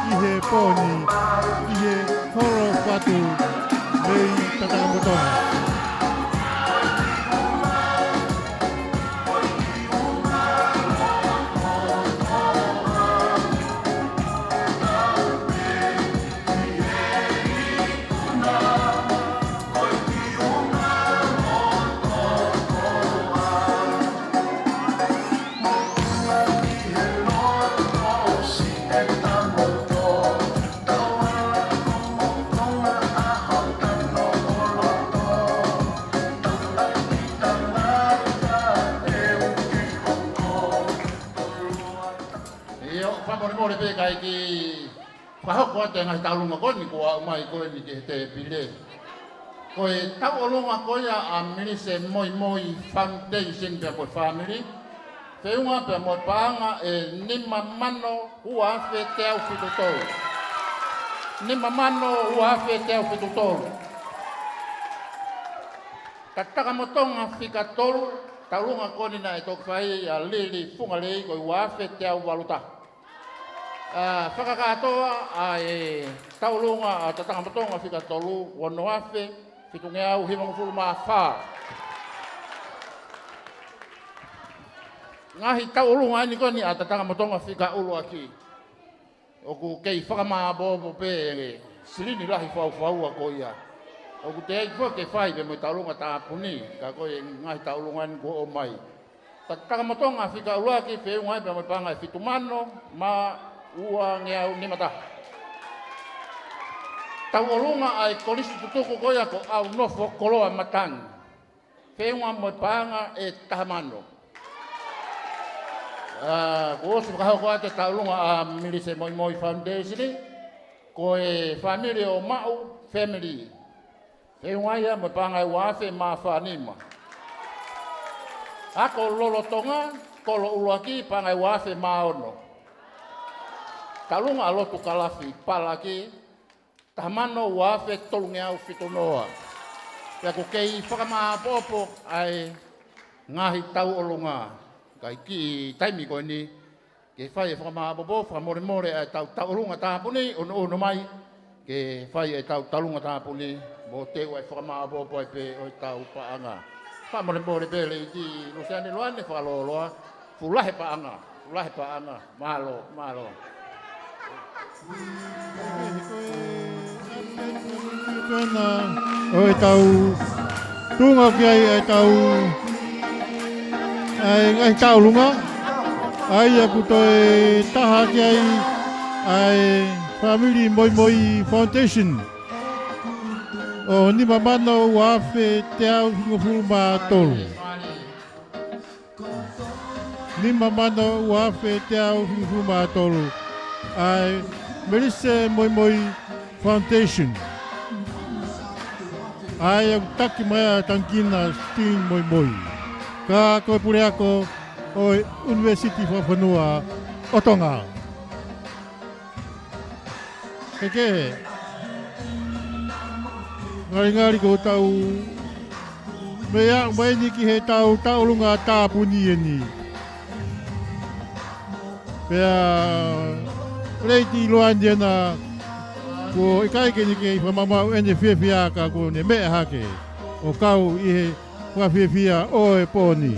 ʻi he pō ni. ʻI he holo fatu mei Tatakamotonga. ʻIo, fakamolemole pē kae kiʻi fakahoko atu e ngaahi tauʻolunga ko eni kuo aʻu mai ko eni ki he tēpile. Ko e tauʻolunga ko ia ʻa Melise Moimoi Foundation pea mo e fāmili. Feʻunga pea mo e paʻanga ʻe nima mano ua afe teau fitu tolu. Nima mano ua afe teau fitu tolu. Tatakamotonga fika tolu, tauʻolunga ko eni naʻe toki fai ʻe Lili Fungalei ko e ua afe teau valu taha. ʻA, fakakātoa ʻa e tauʻolunga ʻa Tatakamotonga fika tolu, ono afe fitungeau hivangofulu mā fā. Ngaahi tauʻolunga eni ko eni ʻa Tatakamotonga fika ʻuluaki. ʻOku kei fakamāʻopoʻopo pē ʻe he silini lahi faufaua ko ia. ʻOku teʻeki foki ke fai pē mo e tauʻolunga tāpuni, ka ko e ngaahi tauʻolunga eni kuo ʻomai. Tatakamotonga fika ʻuluaki feʻunga ai pea mo e paʻanga ʻe fitu mano mā ua ngeau nima taha. Tauʻolunga ʻa e kolisi tutuku ko ia ko ʻAunofo Koloa Matangi. Feʻunga mo e paʻanga ʻe taha mano. ʻA, kuo ʻosi fakahoko atu e tauʻolunga ʻa Melise Moimoi Foundation, ko e fāmili ʻo Maʻu Family. Feʻunga ia mo e paʻanga ʻe ua afe mā fā nima. Ako Lolotonga, kolo ʻuluaki, paʻanga ʻe ua afe mā ono. Tauʻolunga ʻa Lotukalafi Palaki, taha mano ua afe tolungeau fitu noa. Pea ʻoku kei fakamāʻopoʻopo ʻa e ngaahi tauʻolunga. Kae kiʻi taimi ko eni, ke fai e fakamāʻopoʻopo, fakamolemole ʻa e tau tauʻolunga tāpuni, ʻunuʻunu mai, ke fai e tau tauʻolunga tāpuni, mo teu ai fakamāʻopoʻopo ai pē ʻo e tau paʻanga. Fakamolemole pē Lady Luseane Loane, fakalōloa, fuʻu lahi e paʻanga, fuʻu lahi e paʻanga, mālō, mālō. Ko e ʻo e tau tuʻunga ki ai ʻa e tau, ʻa e ngaahi tauʻolunga, ʻa ia ʻoku toe taha ki ai ʻa e fāmili Moimoi Foundation ʻo nima mano ua afe teau hivangofulu mā tolu. Nima mano ua afe teau hivangofulu mā tolu. ʻA e Melise Moimoi Foundation. ʻA ia ʻoku taki mai ʻa Tangikina Sting Moimoi. Ka ko e puleako ʻo e ʻUnivēsiti Fakafonua ʻo Tonga. Kehekehe. Ngalingali ko e tau meʻa mai eni ki he tau tauʻolunga tāpuni eni. Pea Lady Loane ena, kuo ʻikai ke ne kei fakamamaʻu ʻene fiefia ka kuo ne meʻa hake ʻo kau ʻi he fakafiefia ʻo e pō ni.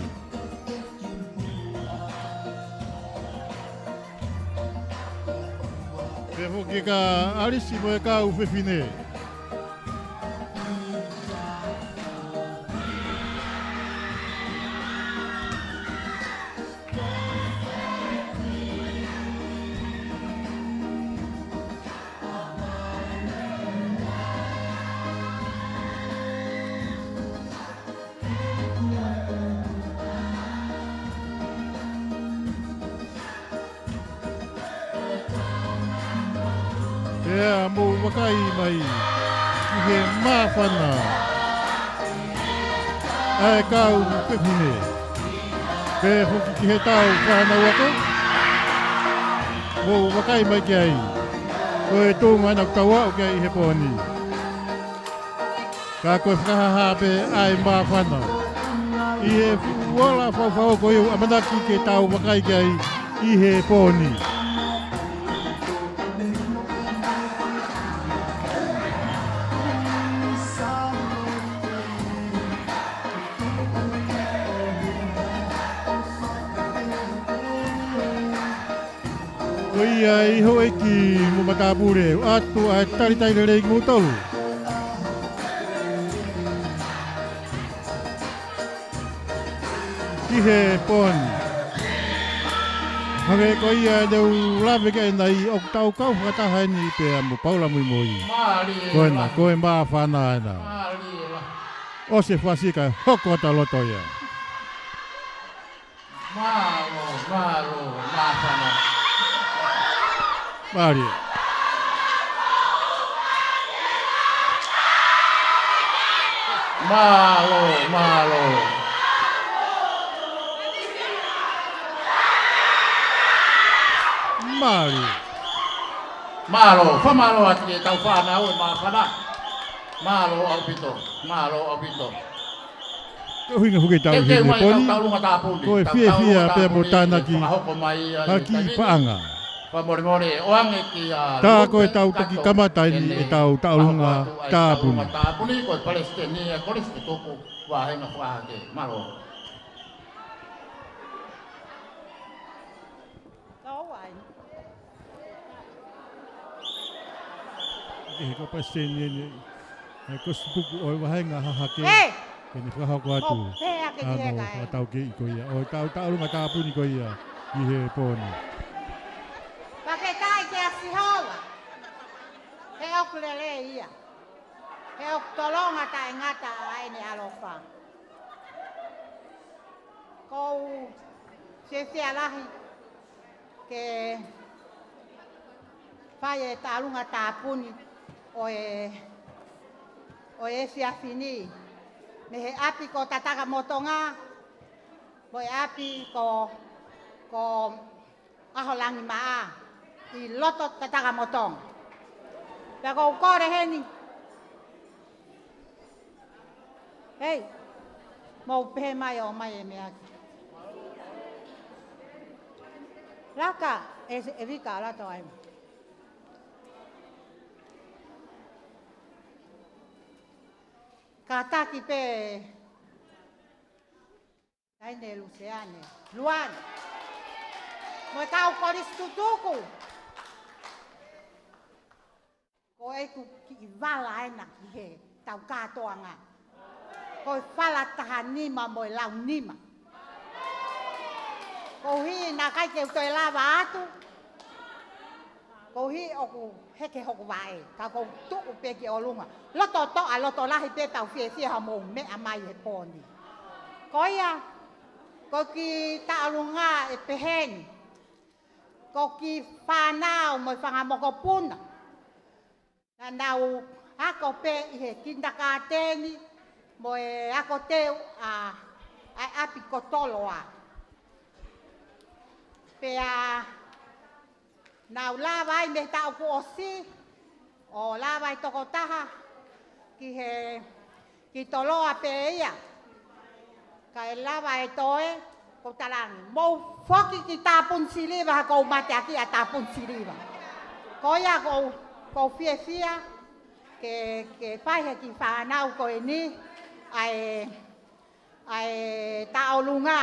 Pea foki kia Alisi mo e kau fefine. Pea mou vakai mai ki he māfana ʻa e kau fefine. Pea foki ki he tau fānau ako. Mou vakai mai ki ai. Ko e tuʻunga ʻena ʻoku tau aʻu ki ai ʻi he pō ni. Ka ko e fakahāhā pē ʻa e māfana. ʻI he fuʻu ola fakaofo ko ia ʻoku ʻamanaki ke tau vakai ki ai ʻi he pō ni. Ko ia ʻi houʻeiki mo matāpule, ʻoatu ʻa e talitali lelei kimoutolu ki he pō ni. Hangē ko ia ne u lave ki ai ʻanenai, ʻoku tau kau fakataha eni pea mo Paula Muimui. Mālie. Ko ena, ko e māfana ena. Mālie. ʻOsi e fasi kae hoko atu ʻa loto ia. Mālō, mālō, māfana. Mālie. Mālō, mālō. Mālie. Mālō, fakamālō atu ki he tau fānau ʻe māfana. Mālō ʻaupito, mālō ʻaupito. Ko e ʻuhinga foki ʻetau ʻi heni he pō ni, ko e fiefia pea mo tānaki ha kiʻi paʻanga. Tā ko ʻetau toki kamata eni ʻetau tauʻolunga tāpuni. Ke he ko Palesiteni eni, ʻa e kosipeli ʻo e vahenga hahake, ʻe, ke ne fakahoko atu ʻa hono fakataukei ko ia ʻo e tau tauʻolunga tāpuni ko ia ʻi he pō ni. Fakafetaʻi kia Sihova, he ʻoku lelei ia, he ʻoku tolonga taʻengata ʻa ʻene ʻaloʻofa. ʻOku ou fiefia lahi ke fai e tauʻolunga tāpuni ʻo e, ʻo e efiafi ni mei he ʻapi ko Tatakamotonga, mo e ʻapi ko, ko ʻAholangimaʻa ʻi loto Tatakamotonga. Pea ʻoku ou kole heni. Hei, mou pehē mai ʻo ʻomai e meʻa ki. Laka, ʻe, ʻe vika ʻa lato ai. Kātaki pē. Taʻahine Luseane. Luane. Mo e kau kolisi tutuku. Ko ʻeku kiʻi vala ena ki he tau kātoanga. Ko e fala taha nima mo e lau nima. Koeʻuhi naʻe ʻikai ke u toe lava atu. Koeʻuhi ʻoku heke hoku vaʻe, ka ʻoku ou tuʻu pē ki ʻolunga. Loto toʻa, loto lahi pē, tau fiefia hoʻomou meʻa mai he pō ni. Ko ia, ko e kiʻi tauʻolunga ʻe pehē ni. Ko e kiʻi fānau mo e fanga mokopuna. Naʻa nau ako pē ʻi he kinitakaateni mo e ako teu ʻa, ʻa e ʻapi ko Toloa. Pea nau lava ai mei he taʻu kuo ʻosi, ʻo lava e tokotaha ki he, ki Toloa pē ia. Kae lava e toe, ʻoku ou talaange, mou foki ki Tāpuni Siliva, he ʻoku ou mateakiʻi ʻa Tāpuni Siliva. Ko ia ʻoku ou, ʻoku ou fiefia ke, ke fai he kiʻi fānau ko eni ʻa e, ʻa e tauʻolunga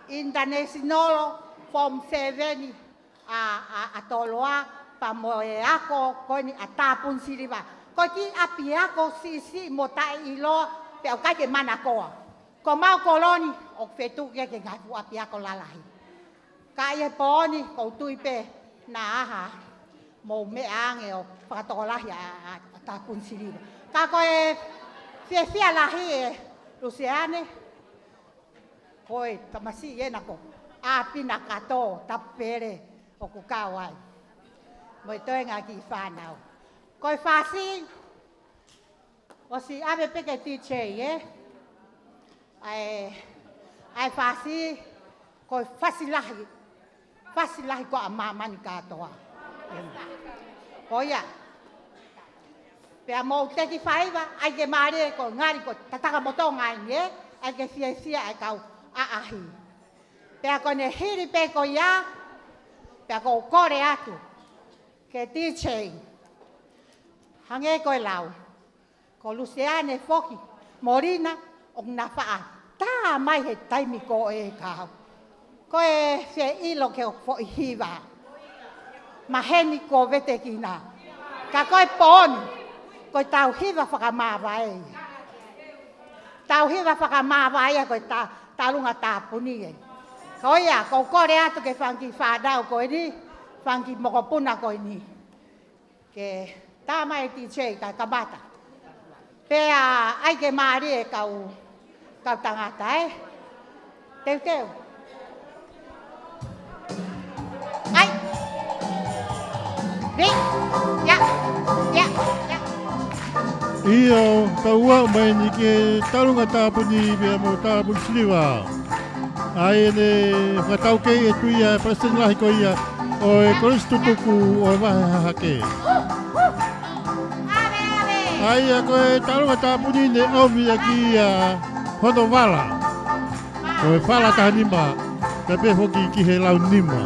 International Form Seven ʻa, ʻa, ʻa Toloa, pea mo e ako ko eni ʻa Tāpuni Siliva. Ko e kiʻi ʻapiako siʻisiʻi mo taʻeʻiloa, pea ʻoku ʻikai ke manakoa. Ko homau kolo ni ʻoku fetuku ia ki he ngaahi fuʻu ʻapiako lalahi. Ka ʻi he pō ni, ʻoku ou tui pē naʻa ʻi ai haʻamou meʻa ange ʻo fakatokolahi ʻa, ʻa, ʻa Tāpuni Siliva. Ka ko e fiefia lahi ē Luseane, ko e tamasiʻi ena ko ʻApina Kato Tapele ʻoku kau ai mo e toenga kiʻi fānau. Ko e fasi, ʻosi ʻave pē ki he D J, ē? ʻA e, ʻa e fasi, Ko e fasi lahi, fasi lahi ko ē ʻa māmani kātoa. Ko ia. Pea mou teki faiva, ʻai ke mālie ko e ngali ko e tataka motonga eni ē, ʻai ke fiefia ʻa e kau ʻaʻahi. Pea ko ʻene hili pē ko ia, pea ʻoku ou kole atu ki he D J. Hangē ko e lau. Ko Luseane foki, Molina, ʻoku na faʻa tā mai he taimi ko ē ka. Ko e fie ʻilo ke ʻoku foʻi hiva. Maheni ko vetekina. Ka ko e pooni, ko e tau hiva fakamāvae. Tau hiva fakamāvae ko e ta-, Talunga Tāpuni ē. Ko ia, ʻoku ou kole atu ki he fanga kiʻi fānau ko eni, fanga kiʻi mokopuna ko eni. Ke tā mai e D J kae kamata. Pea ʻai ke mālie e kau, kau tangata ē. Teuteu. ʻAi. Ni. Ia. Ia. Ia. ʻIo, tau aʻu mai eni ki he Talunga Tāpuni pea mo Tāpuni Siliva. ʻA ia ʻe fakataukei ʻe Tuʻi ʻa e palesiteni lahi ko ia ʻo e Kolisi Tutuku ʻo e Vahe Hahake. ʻA ia ko e Talunga Tāpuni ne ʻomi ʻaki ia hono vala. Ko e vala taha nima, pea pehē foki ki he lau nima.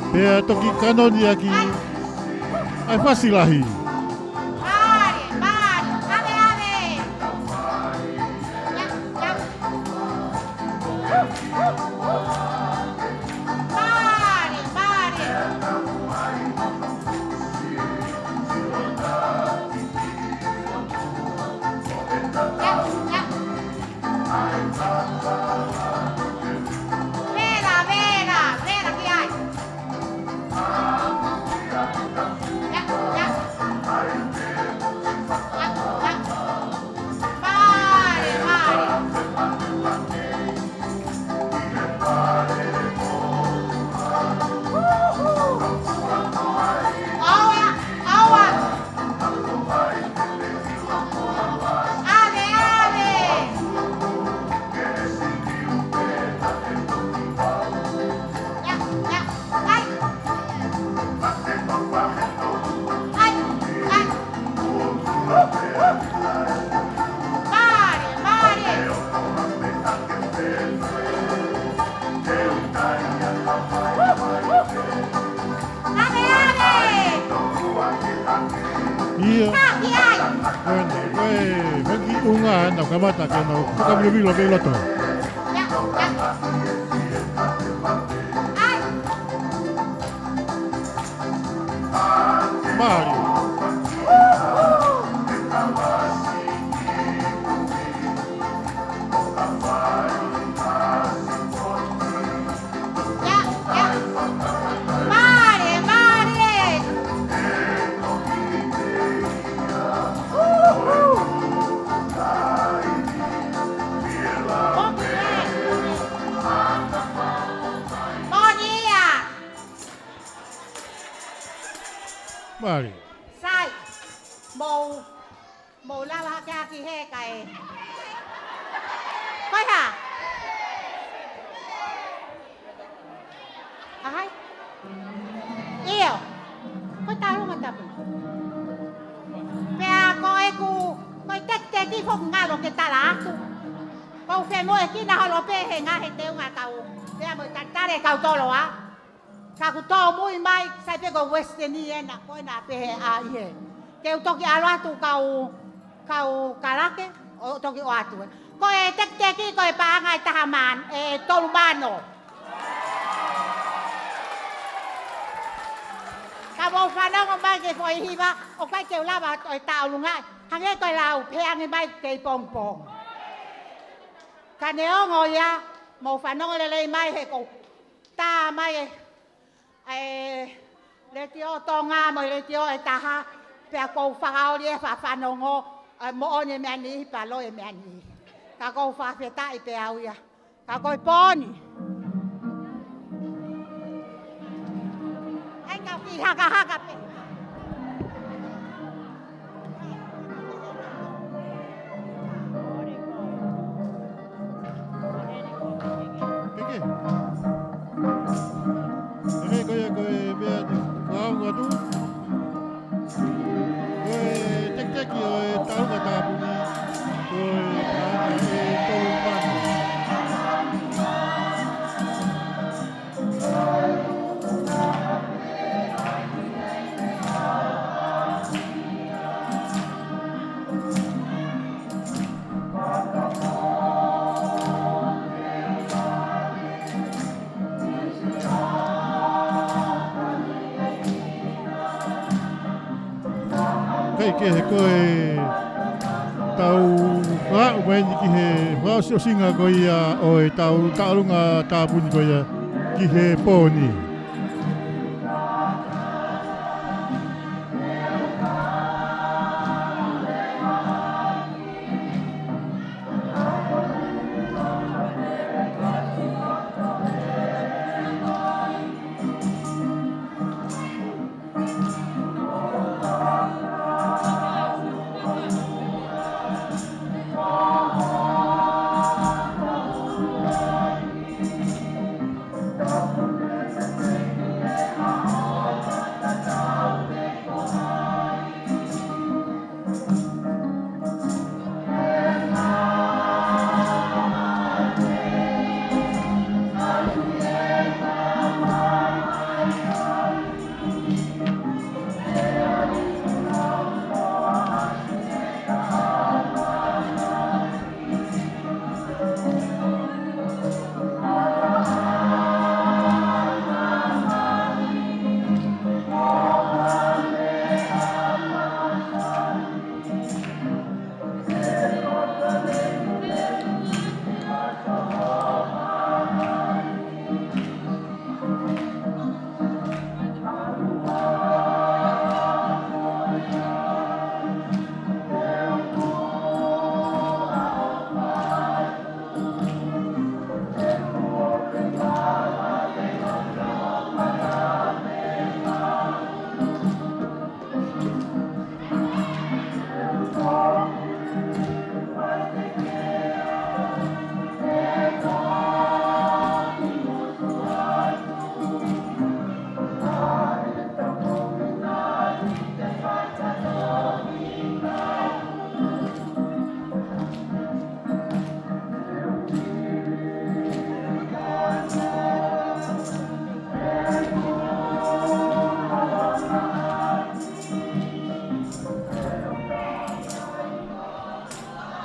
Pea toki kanoni ʻaki ʻa e fasi lahi. Vera, vera, vera ki ai. Ia, ia. Ia, ia. Mālie, mālie. ʻAua, ʻaua. ʻAve, ʻave. Ia, ia. ʻAi. ʻAi, ʻai. Mālie, mālie. ʻAve, ʻave. Ia. Taki ai. Ko e, ko e, ko e kiʻi ʻunga, nau kamata ke nau fakamilovilo pē ʻi loto. Ia, ia. ʻAi. Mālie. Ia, ia. Mālie, mālie. Moʻoni ia. Mālie. Sai. Mou, mou lava hake ʻaki he kae. Ko e hā? ʻAi. ʻIo. Ko e Talunga Tāpuni. Pea ko ʻeku, ko e tekiteki foki ngalo ke tala atu. Ko u femoʻuekina holo pē he ngaahi teunga kau. Pea mo e tatale kau toloa. Ka ʻoku tōmui mai, sai pē ko Western ena, ko ena pē he ʻa ʻi he. Ke u toki ʻalu atu kau, kau kalake, ʻo toki ʻoatu ē. Ko e tekiteki, ko e paʻanga ʻe taha man, ʻe tolu mano. Ka mou fanongo mai ki he foʻi hiva, ʻoku ʻikai ke u lava ʻo e taʻolunga, hangē ko e lau, pehē ange mai kei pongipongi. Ka neongo ia, mou fanongo lelei mai he ʻoku tā mai ē, ʻa e Letiō Tonga mo e Letiō ʻe taha, pea ʻoku ou fakaoli e fafanongo, ʻa e moʻoni e meʻa ni, pea loi e meʻa ni. Ka ʻoku ou fakafetaʻi pē au ia. Ka ko e pooni. ʻAi ka u kiʻi hakahaka pē. Ko e meʻa ko ia ko e meʻa te u fakaongo atu. Ko e tekiteki ʻo e taʻu tāpuni, ko e paʻanga ʻe tolu mano. Kae kehe ko e tau fakaʻumaʻi eni ki he fakaʻosiʻosinga ko ia ʻo e taʻu taʻolunga tāpuni ko ia ki he pō ni.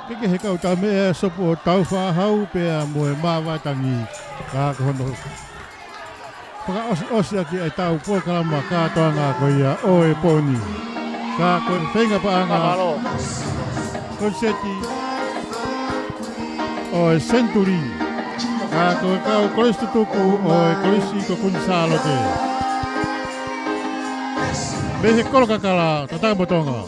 Ke kehe kau tau meʻa sopu ʻo Taufaʻāhau pea mo e Māvatangi, ka ko hono fakaʻosiʻosi ʻaki ʻetau polokalama kātoanga ko ia ʻo e pō ni. Ka ko e feinga paʻanga koniseti ʻo e senituli. Ka ko e kau kolisi tutuku ʻo e Kolisi ko Kuini Sālote. Mei he Kolo Kakala, Tatakamotonga.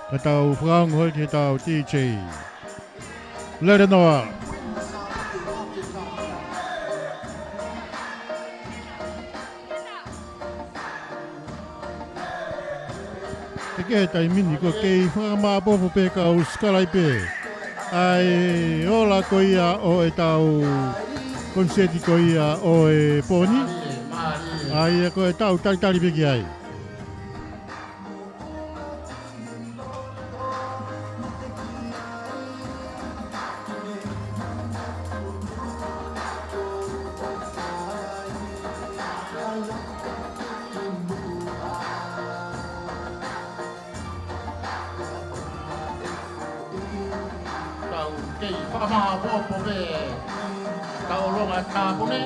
Ka tau fakaongo hoi ki he tau D J. Lelenoa. Ke kehe taimi ni ko e kei fakamāʻopoʻopo pē kau sikalaipe ʻa e ola ko ia ʻo ʻetau koniseti ko ia ʻo e pō ni. ʻA ia ko e tau talitali pē ki ai. Tau kei fakamāʻopoʻopo pē taʻolunga tāpuni.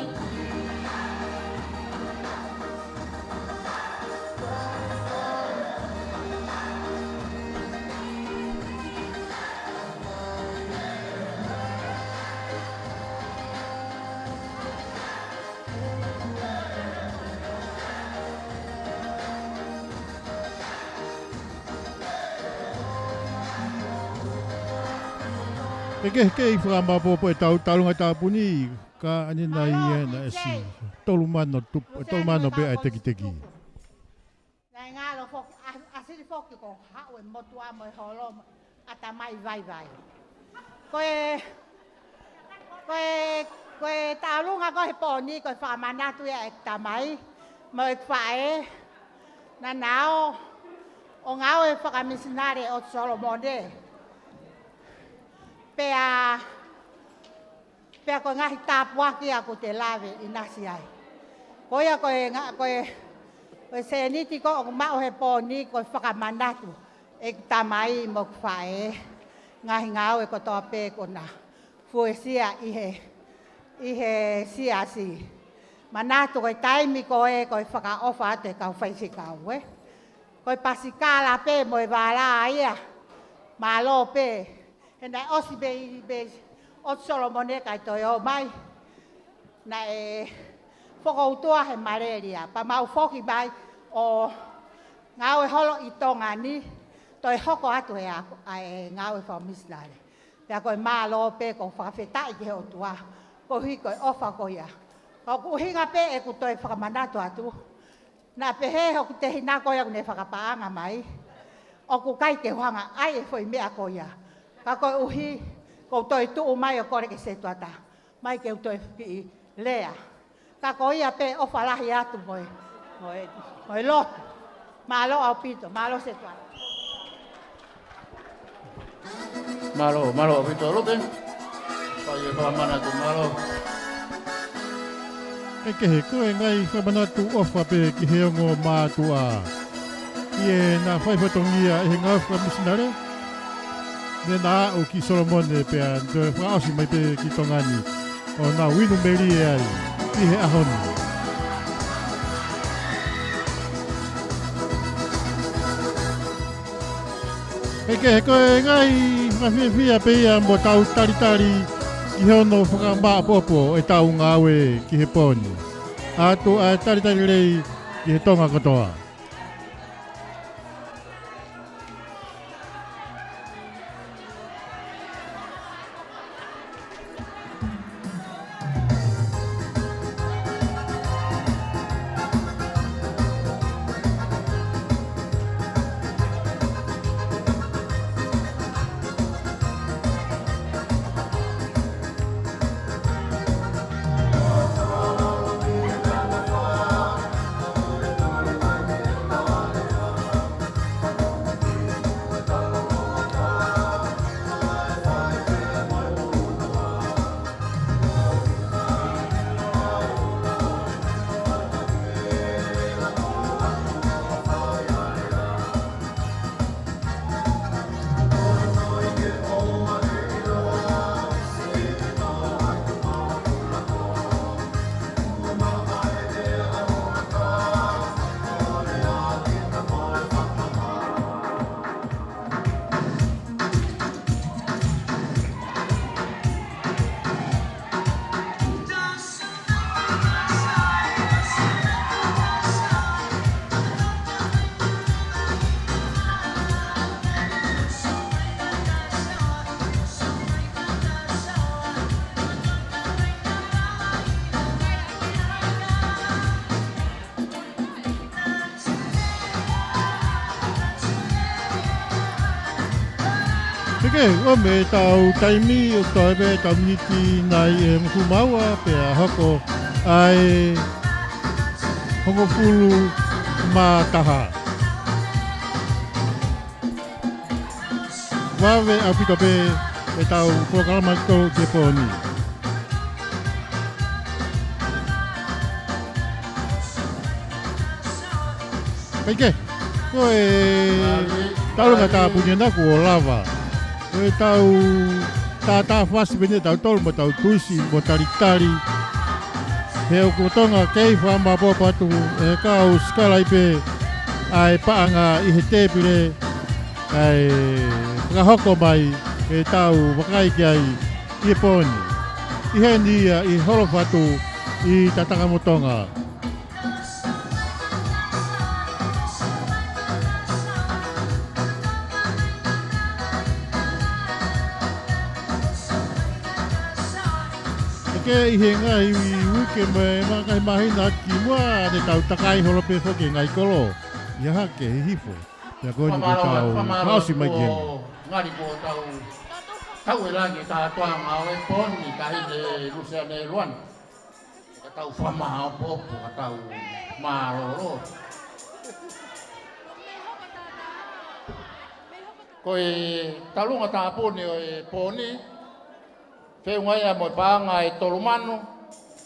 Ke kehe kei fakamāʻopoʻopo ʻetau taʻolunga tāpuni, ka ʻanenai ʻe naʻe siʻi tolu mano tupu, tolu mano pē ʻa e tekiteki. Toki ko haʻu e motuʻa mo e holo mo ʻatamai vaivai. Ko e, ko e, ko e taʻolunga ko ē he pō ni, ko e fakamanatu ia ʻeku tamai mo ʻeku faʻē, naʻa nau ō ʻo ngāue fakamisinale ʻi ʻOtu Solomone. Pea, pea ko e ngaahi tāpuaki ʻoku te lave ʻinasi ai. Ko ia ko e ngā-, ko e, ko e sēniti ko ē ʻoku maʻu he pō ni, ko e fakamanatu ʻeku tamai mo ʻeku faʻē, ngaahi ngāue kotoa pē kuo na fuesia ʻi he, ʻi he siasi. Manatu ko e taimi ko ē ko e fakaʻofa atu e kau faifekau, ē. Ko e pasikala pē mo e vālā ia. Mālō pē. He naʻe ʻosi pē ʻi, pē ʻOtu Solomone kae toe ō mai. Naʻe fokoutua he malaria. Pea mau foki mai ʻo ngāue holo ʻi Tonga ni. Toe hoko atu e ako, ʻa e ngāue fakamisinale. Pea ko e mālō pē, ko e fakafetaʻi ki he ʻOtua. Koeʻuhi ko e ʻofa ko ia. Ka ʻoku ʻuhinga pē ʻeku toe fakamanatu atu. Naʻa pehē hoku tehina ko ia ʻoku ne fakapaʻanga mai, ʻoku ʻikai ke u hanga ʻai e foʻi meʻa ko ia. Ka koeʻuhi, ʻoku ou toe tuʻu mai ʻo kole ki he setuata. Mai ke u toe kiʻi lea. Ka ko ia pē, ʻofa lahi atu mo e, mo e, mo e lotu. Mālō ʻaupito, mālō setuata. Mālō, mālō ʻaupito Lope. Fai e fakamanatu, mālō. Kae kehe, ko e ngaahi fakamanatu ʻofa pē ki he ongo mātuʻa. ʻI heʻena fai fatongia ʻi he ngāue fakamisinale. Ne na aʻu ki Solomone pea toe fakaʻosi mai pē ki Tonga ni. ʻO nau inu melie ai ʻi he ʻaho ni. Kae kehe, ko e ngaahi fakafiefia pē ia mo tau talitali ki hono fakamāʻopoʻopo ʻetau ngāue ki he pō ni. ʻAtu ʻa e talitali lelei ki he Tonga kotoa. Pea ke ʻomi ʻetau taimi ʻo toe pē ʻetau miniti nai ʻe hongofulu mā ua pea hoko ʻa e hongofulu mā taha. Vave ʻaupito pē ʻetau polokalama ki he pō ni. Kae kehe, ko e taulanga tāpuni ena kuo lava. Ko ʻetau tātāfasi pē eni ʻetau tolu mo ʻetau tuisi mo talitali. He ʻoku lolotonga kei fakamāʻopoʻopo atu ʻe he kau sikalaipe ʻa e paʻanga ʻi he tēpile, kae fakahoko mai ʻetau vakai ki ai ʻi he pō ni. ʻI heni ia ʻi Holofatu ʻi Tatakamotu Tonga. Kae kehe, ʻi he ngaahi uike mo e ngaahi māhina kimuʻa, ne tau takai holo pē foki e ngaahi kolo ʻi Hahake, Hihifo. Pea ko eni ko e tau fakaʻosi mai ki heni. Ngali ko e tau tau e langi kātoanga ʻo e pō ni, Taʻahine Luseane Luana. Ka tau fakamaʻopoʻopo, ka tau mālōlō. Ko e taulunga tāpuni ʻo e pō ni, feʻunga ia mo e paʻanga ʻe tolu mano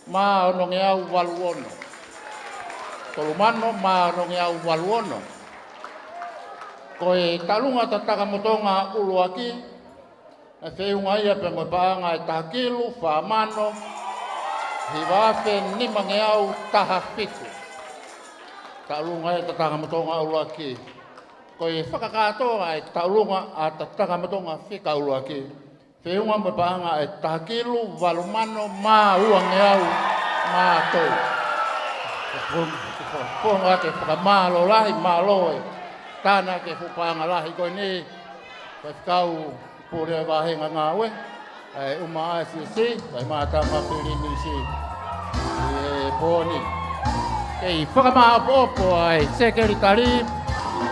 mā onongeau valu ono. Tolu mano mā onongeau valu ono. Ko e taulunga tatakamotonga ʻuluaki, ʻe feʻunga ia pea mo e paʻanga ʻe taha kilu fā mano hiva afe nimangeau taha fitu. Taulunga ia tatakamotonga ʻuluaki. Ko e fakakātoa ʻa e taulunga ʻa tatakamotonga fika ʻuluaki, feʻunga mo e paʻanga ʻe taha kilu valu mano mā uangeau mā tolu. Ko e founga ke fakamālō lahi, mālō e tānaki e fuʻu paʻanga lahi ko eni, ko e fekau pule e vāhenga ngāue, ʻa e ʻuma ʻa e siasi, ʻa e mātama pilinisi ʻi he pō ni. Kei fakamaʻopoʻopo ʻa e sekelitali,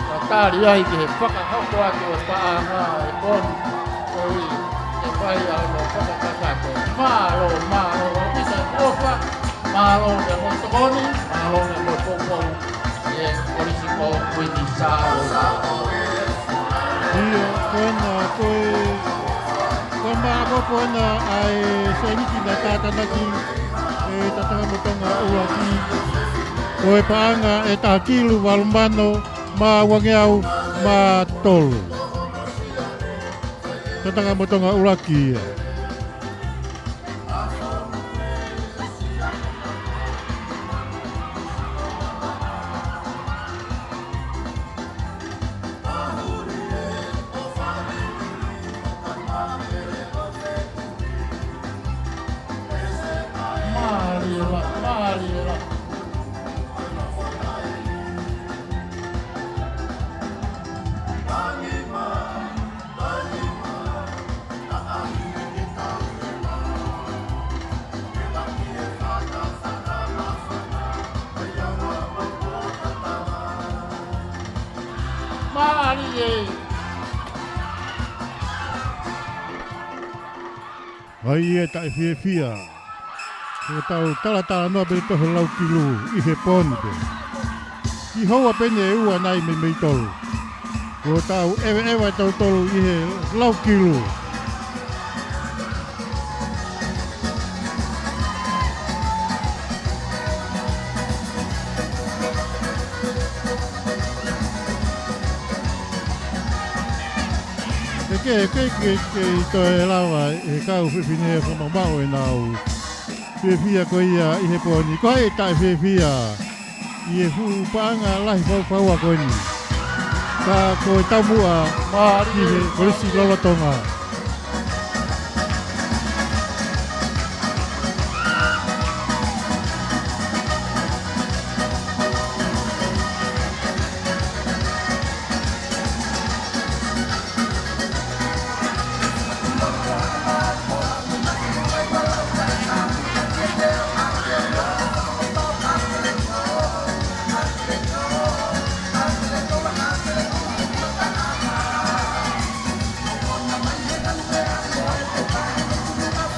ka tali ai ki he fakahoko atu ʻo e paʻanga ʻo e pō ni. Ko ia, ke fai ʻa hono fakakakato. Mālō, mālō, ʻaupito e ʻofa, mālō e mo tokoni, mālō e mo poupou. ʻI he Kolisi ko Kuini Sālote. ʻIo, ko ena, ko e, ko e maʻa ko ena ʻa e sēniti naʻe tātānaki ʻe tatakamotonga ʻuluaki. Ko e paʻanga ʻe taha kilu valu mano mā uangeau mā tolu. Tatakamotonga ʻuluaki ia. Mālie lā, mālie lā. Mālie. ʻA ia ʻe taʻefiefia. Ko e tau talatalanoa pē toho lau kilu ʻi he pō ni pē. Ki houa pē eni ʻe ua nai meimei tolu. Ko e tau ʻeveʻeva ʻe tautolu ʻi he lau kilu. Ke, ke, ke, ke, ke toe lava ʻe he kau fefine ʻo fakamaʻumaʻu ʻenau fiefia ko ia ʻi he pō ni. Ko hai ʻe taʻefiefia ʻi he fuʻu paʻanga lahi faufaua ko eni? Ka ko e taumuʻa ki he Kolisi lolotonga.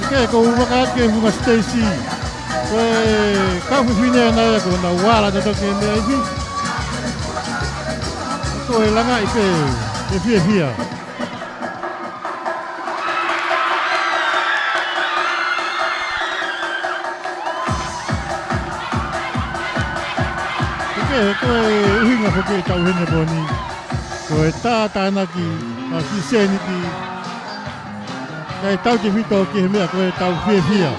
Ke ko u vaka ke funga siteisi. Ko e kau fefine ʻana ia ko ʻenau ala ʻo toki meʻa ifi. Ko e langaʻi pē ʻe fiefia. Ke ko e ʻuhinga foki ʻetau ʻi heni he pō ni. Ko e tātānaki ʻa e sēniti. Kae tautefito ki he meʻa ko e tau fiefia.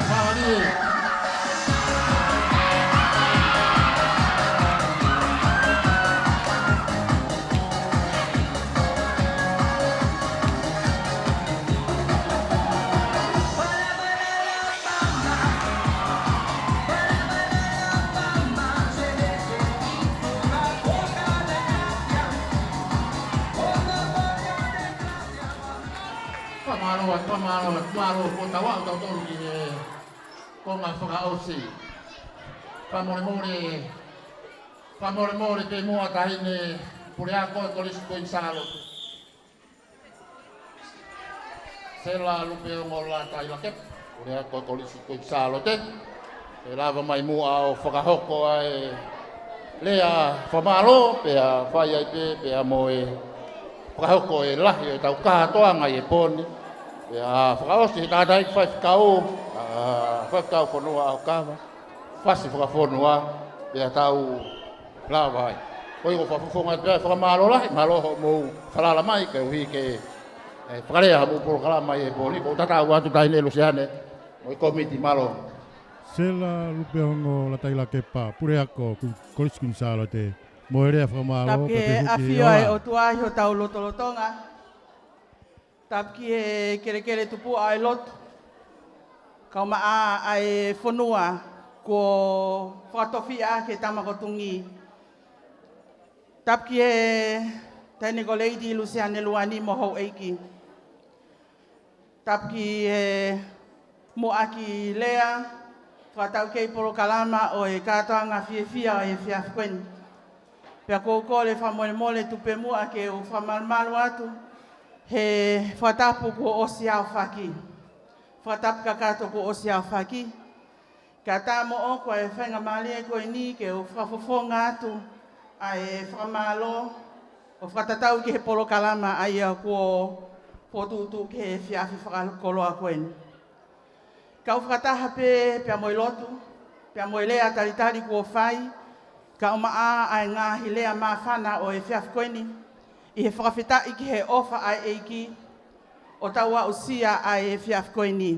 Fakamālō, fakamālō, fakamālō, ko tau aʻu tautolu ki he konga fakaʻosi. Fakamolemole, fakamolemole pē muʻa Taʻahine Puleako e Kolisi Kuini Sālote. Sela Lupeongo Latailakepa, puleako e Kolisi Kuini Sālote. ʻE lava mai muʻa ʻo fakahoko ʻa e lea fakamālō, pea fai ai pē, pea mo e fakahoko e lahi ʻo ʻetau kātoanga ʻi he pō ni. Pea fakaʻosi he tātāʻi faifekau, ʻa, faifekau fonua ʻo kava, fasi fakafonua, pea tau lava ai. Ko ia ʻoku ou fakafofonga atu pē ʻa e fakamālō lahi, mālō hoʻomou falala mai, koeʻuhi ke, ʻe, fakalea hoʻomou polokalama ʻi he pō ni, ʻoku ou tatau atu Taʻahine Luseane, mo e kōmiti, mālō. Sela Lupeongo Latailakepa, puleako Ku-, Kolisi Kuini Sālote, mo e lea fakamālō, Tapu ki he ʻafio ʻa e ʻOtua ʻi hotau lotolotonga. Tapu ki he kelekele tupuʻa ʻo e lotu, kae ʻumaʻā ʻa e fonua kuo fakatofiʻa ʻaki e Tama ko Tungi. Tapu ki he Taʻahine ko Lady Luseane Luani mo houʻeiki. Tapu ki he muʻaki lea, fakataukei polokalama ʻo e kātoanga fiefia ʻo e efiafi ko eni. Pea ʻoku ou kole fakamolemole tuku pē muʻa ke u fakamalumalu atu he fakatapu kuo ʻosi aofaki. Fakatapu kakato kuo ʻosi aofaki. Kae ʻatā moʻoku ʻa e faingamālie ko eni ke u fakafofonga atu ʻa e fakamālō ʻo fakatatau ki he polokalama ʻa ia kuo fokotuʻutuʻu ki he efiafi fakakoloa ko eni. Kau fakataha pē pea mo e lotu, pea mo e lea talitali kuo fai, kae ʻumaʻā ʻa e ngaahi lea māfana ʻo e efiafi ko eni, ʻi he fakafetaʻi ki he ʻofa ʻa e ʻEiki ʻo tau aʻusia ʻa e efiafi ko eni.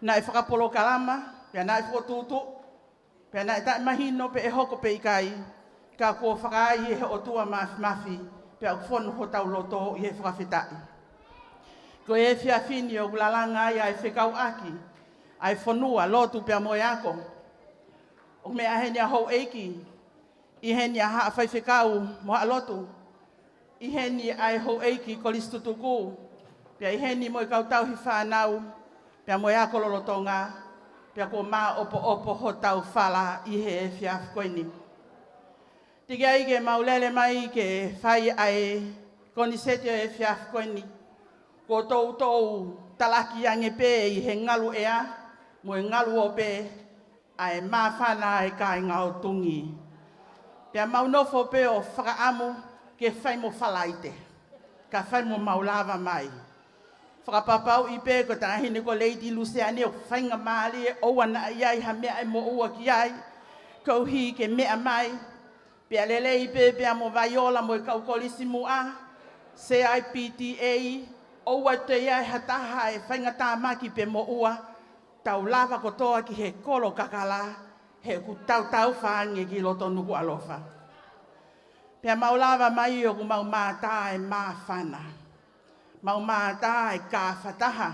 Naʻe fakapolokalama, pea naʻe fokotuʻutuʻu, pea naʻe taʻemahino pe ʻe hoko pe ʻikai, ka kuo fakaai ʻe he ʻOtua Māfimafi, pea ʻoku fonu hotau loto ʻi he fakafetaʻi. Ko e efiafi ni ʻoku lalanga ai ʻa e fekauʻaki ʻa e fonua, lotu pea mo e ako. ʻOku meʻa heni ʻa houʻeiki, ʻi heni ʻa haʻa faifekau mo haʻa lotu, ʻi heni ʻa e houʻeiki Kolisi Tutuku, pea ʻi heni mo e kau tauhi fānau, pea mo e ako lolotonga, pea kuo māʻopoʻopo hotau fala ʻi he efiafi ko eni. Teʻeki ai ke mau lele mai ke fai ʻa e koniseti ʻo e efiafi ko eni, kuo toutou talaki ange pē ʻi he ngalu ʻea mo e ngalu ope ʻa e māfana ʻa e kāinga ʻo Tungi. Pea mau nofo pē ʻo fakaʻamu ke fai mo Falaite, ka fai mo mau lava mai. Fakapapauʻi pē ko Taʻahine ko Lady Luseane ʻoku faingamālie, ʻoua naʻa ʻi ai ha meʻa ʻe moʻua ki ai, koeʻuhi ke meʻa mai, pea lelei pē pea mo Vaiola mo e kau kolisi muʻa, C I P T A, ʻoua toe ʻi ai ha taha ʻe faingatāmaki pe moʻua, tau lava kotoa ki he kolo kakala, he ʻoku tau taufa ange ki loto Nukuʻalofa. Pea mau lava mai ʻoku mau mātā e māfana. Mau mātā e kāfataha.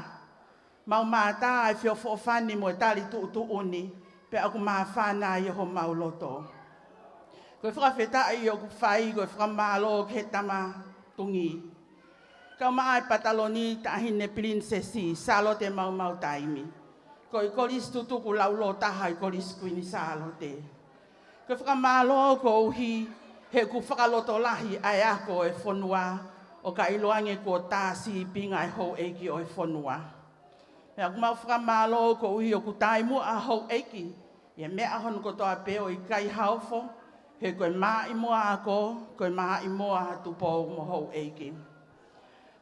Mau mātā e feʻofoʻofani mo e tali tuʻutuʻuni. Pea ʻoku māfana ai homau loto. Ko e fakafetaʻi ʻoku fai, ko e fakamālō ki he Tama Tungi. Kau maʻa e pataloni Taʻahine Pilinisesi Sālote Maumau Taimi. Ko e Kolisi Tutuku laulōtaha ʻi Kolisi Kuini Sālote. Ko e fakamālō koeʻuhi he ʻoku fakalotolahi ʻa e ako ʻo e fonua ʻo ka ʻiloange kuo tā sīpinga e houʻeiki ʻo e fonua. Pea ʻoku mau fakamālō koeʻuhi ʻoku taimi ʻa houʻeiki, ʻi he meʻa hono kotoa pē ʻo ʻikai ha ofo, he ko e maʻimoa ako, ko e maʻimoa Tupou mo houʻeiki.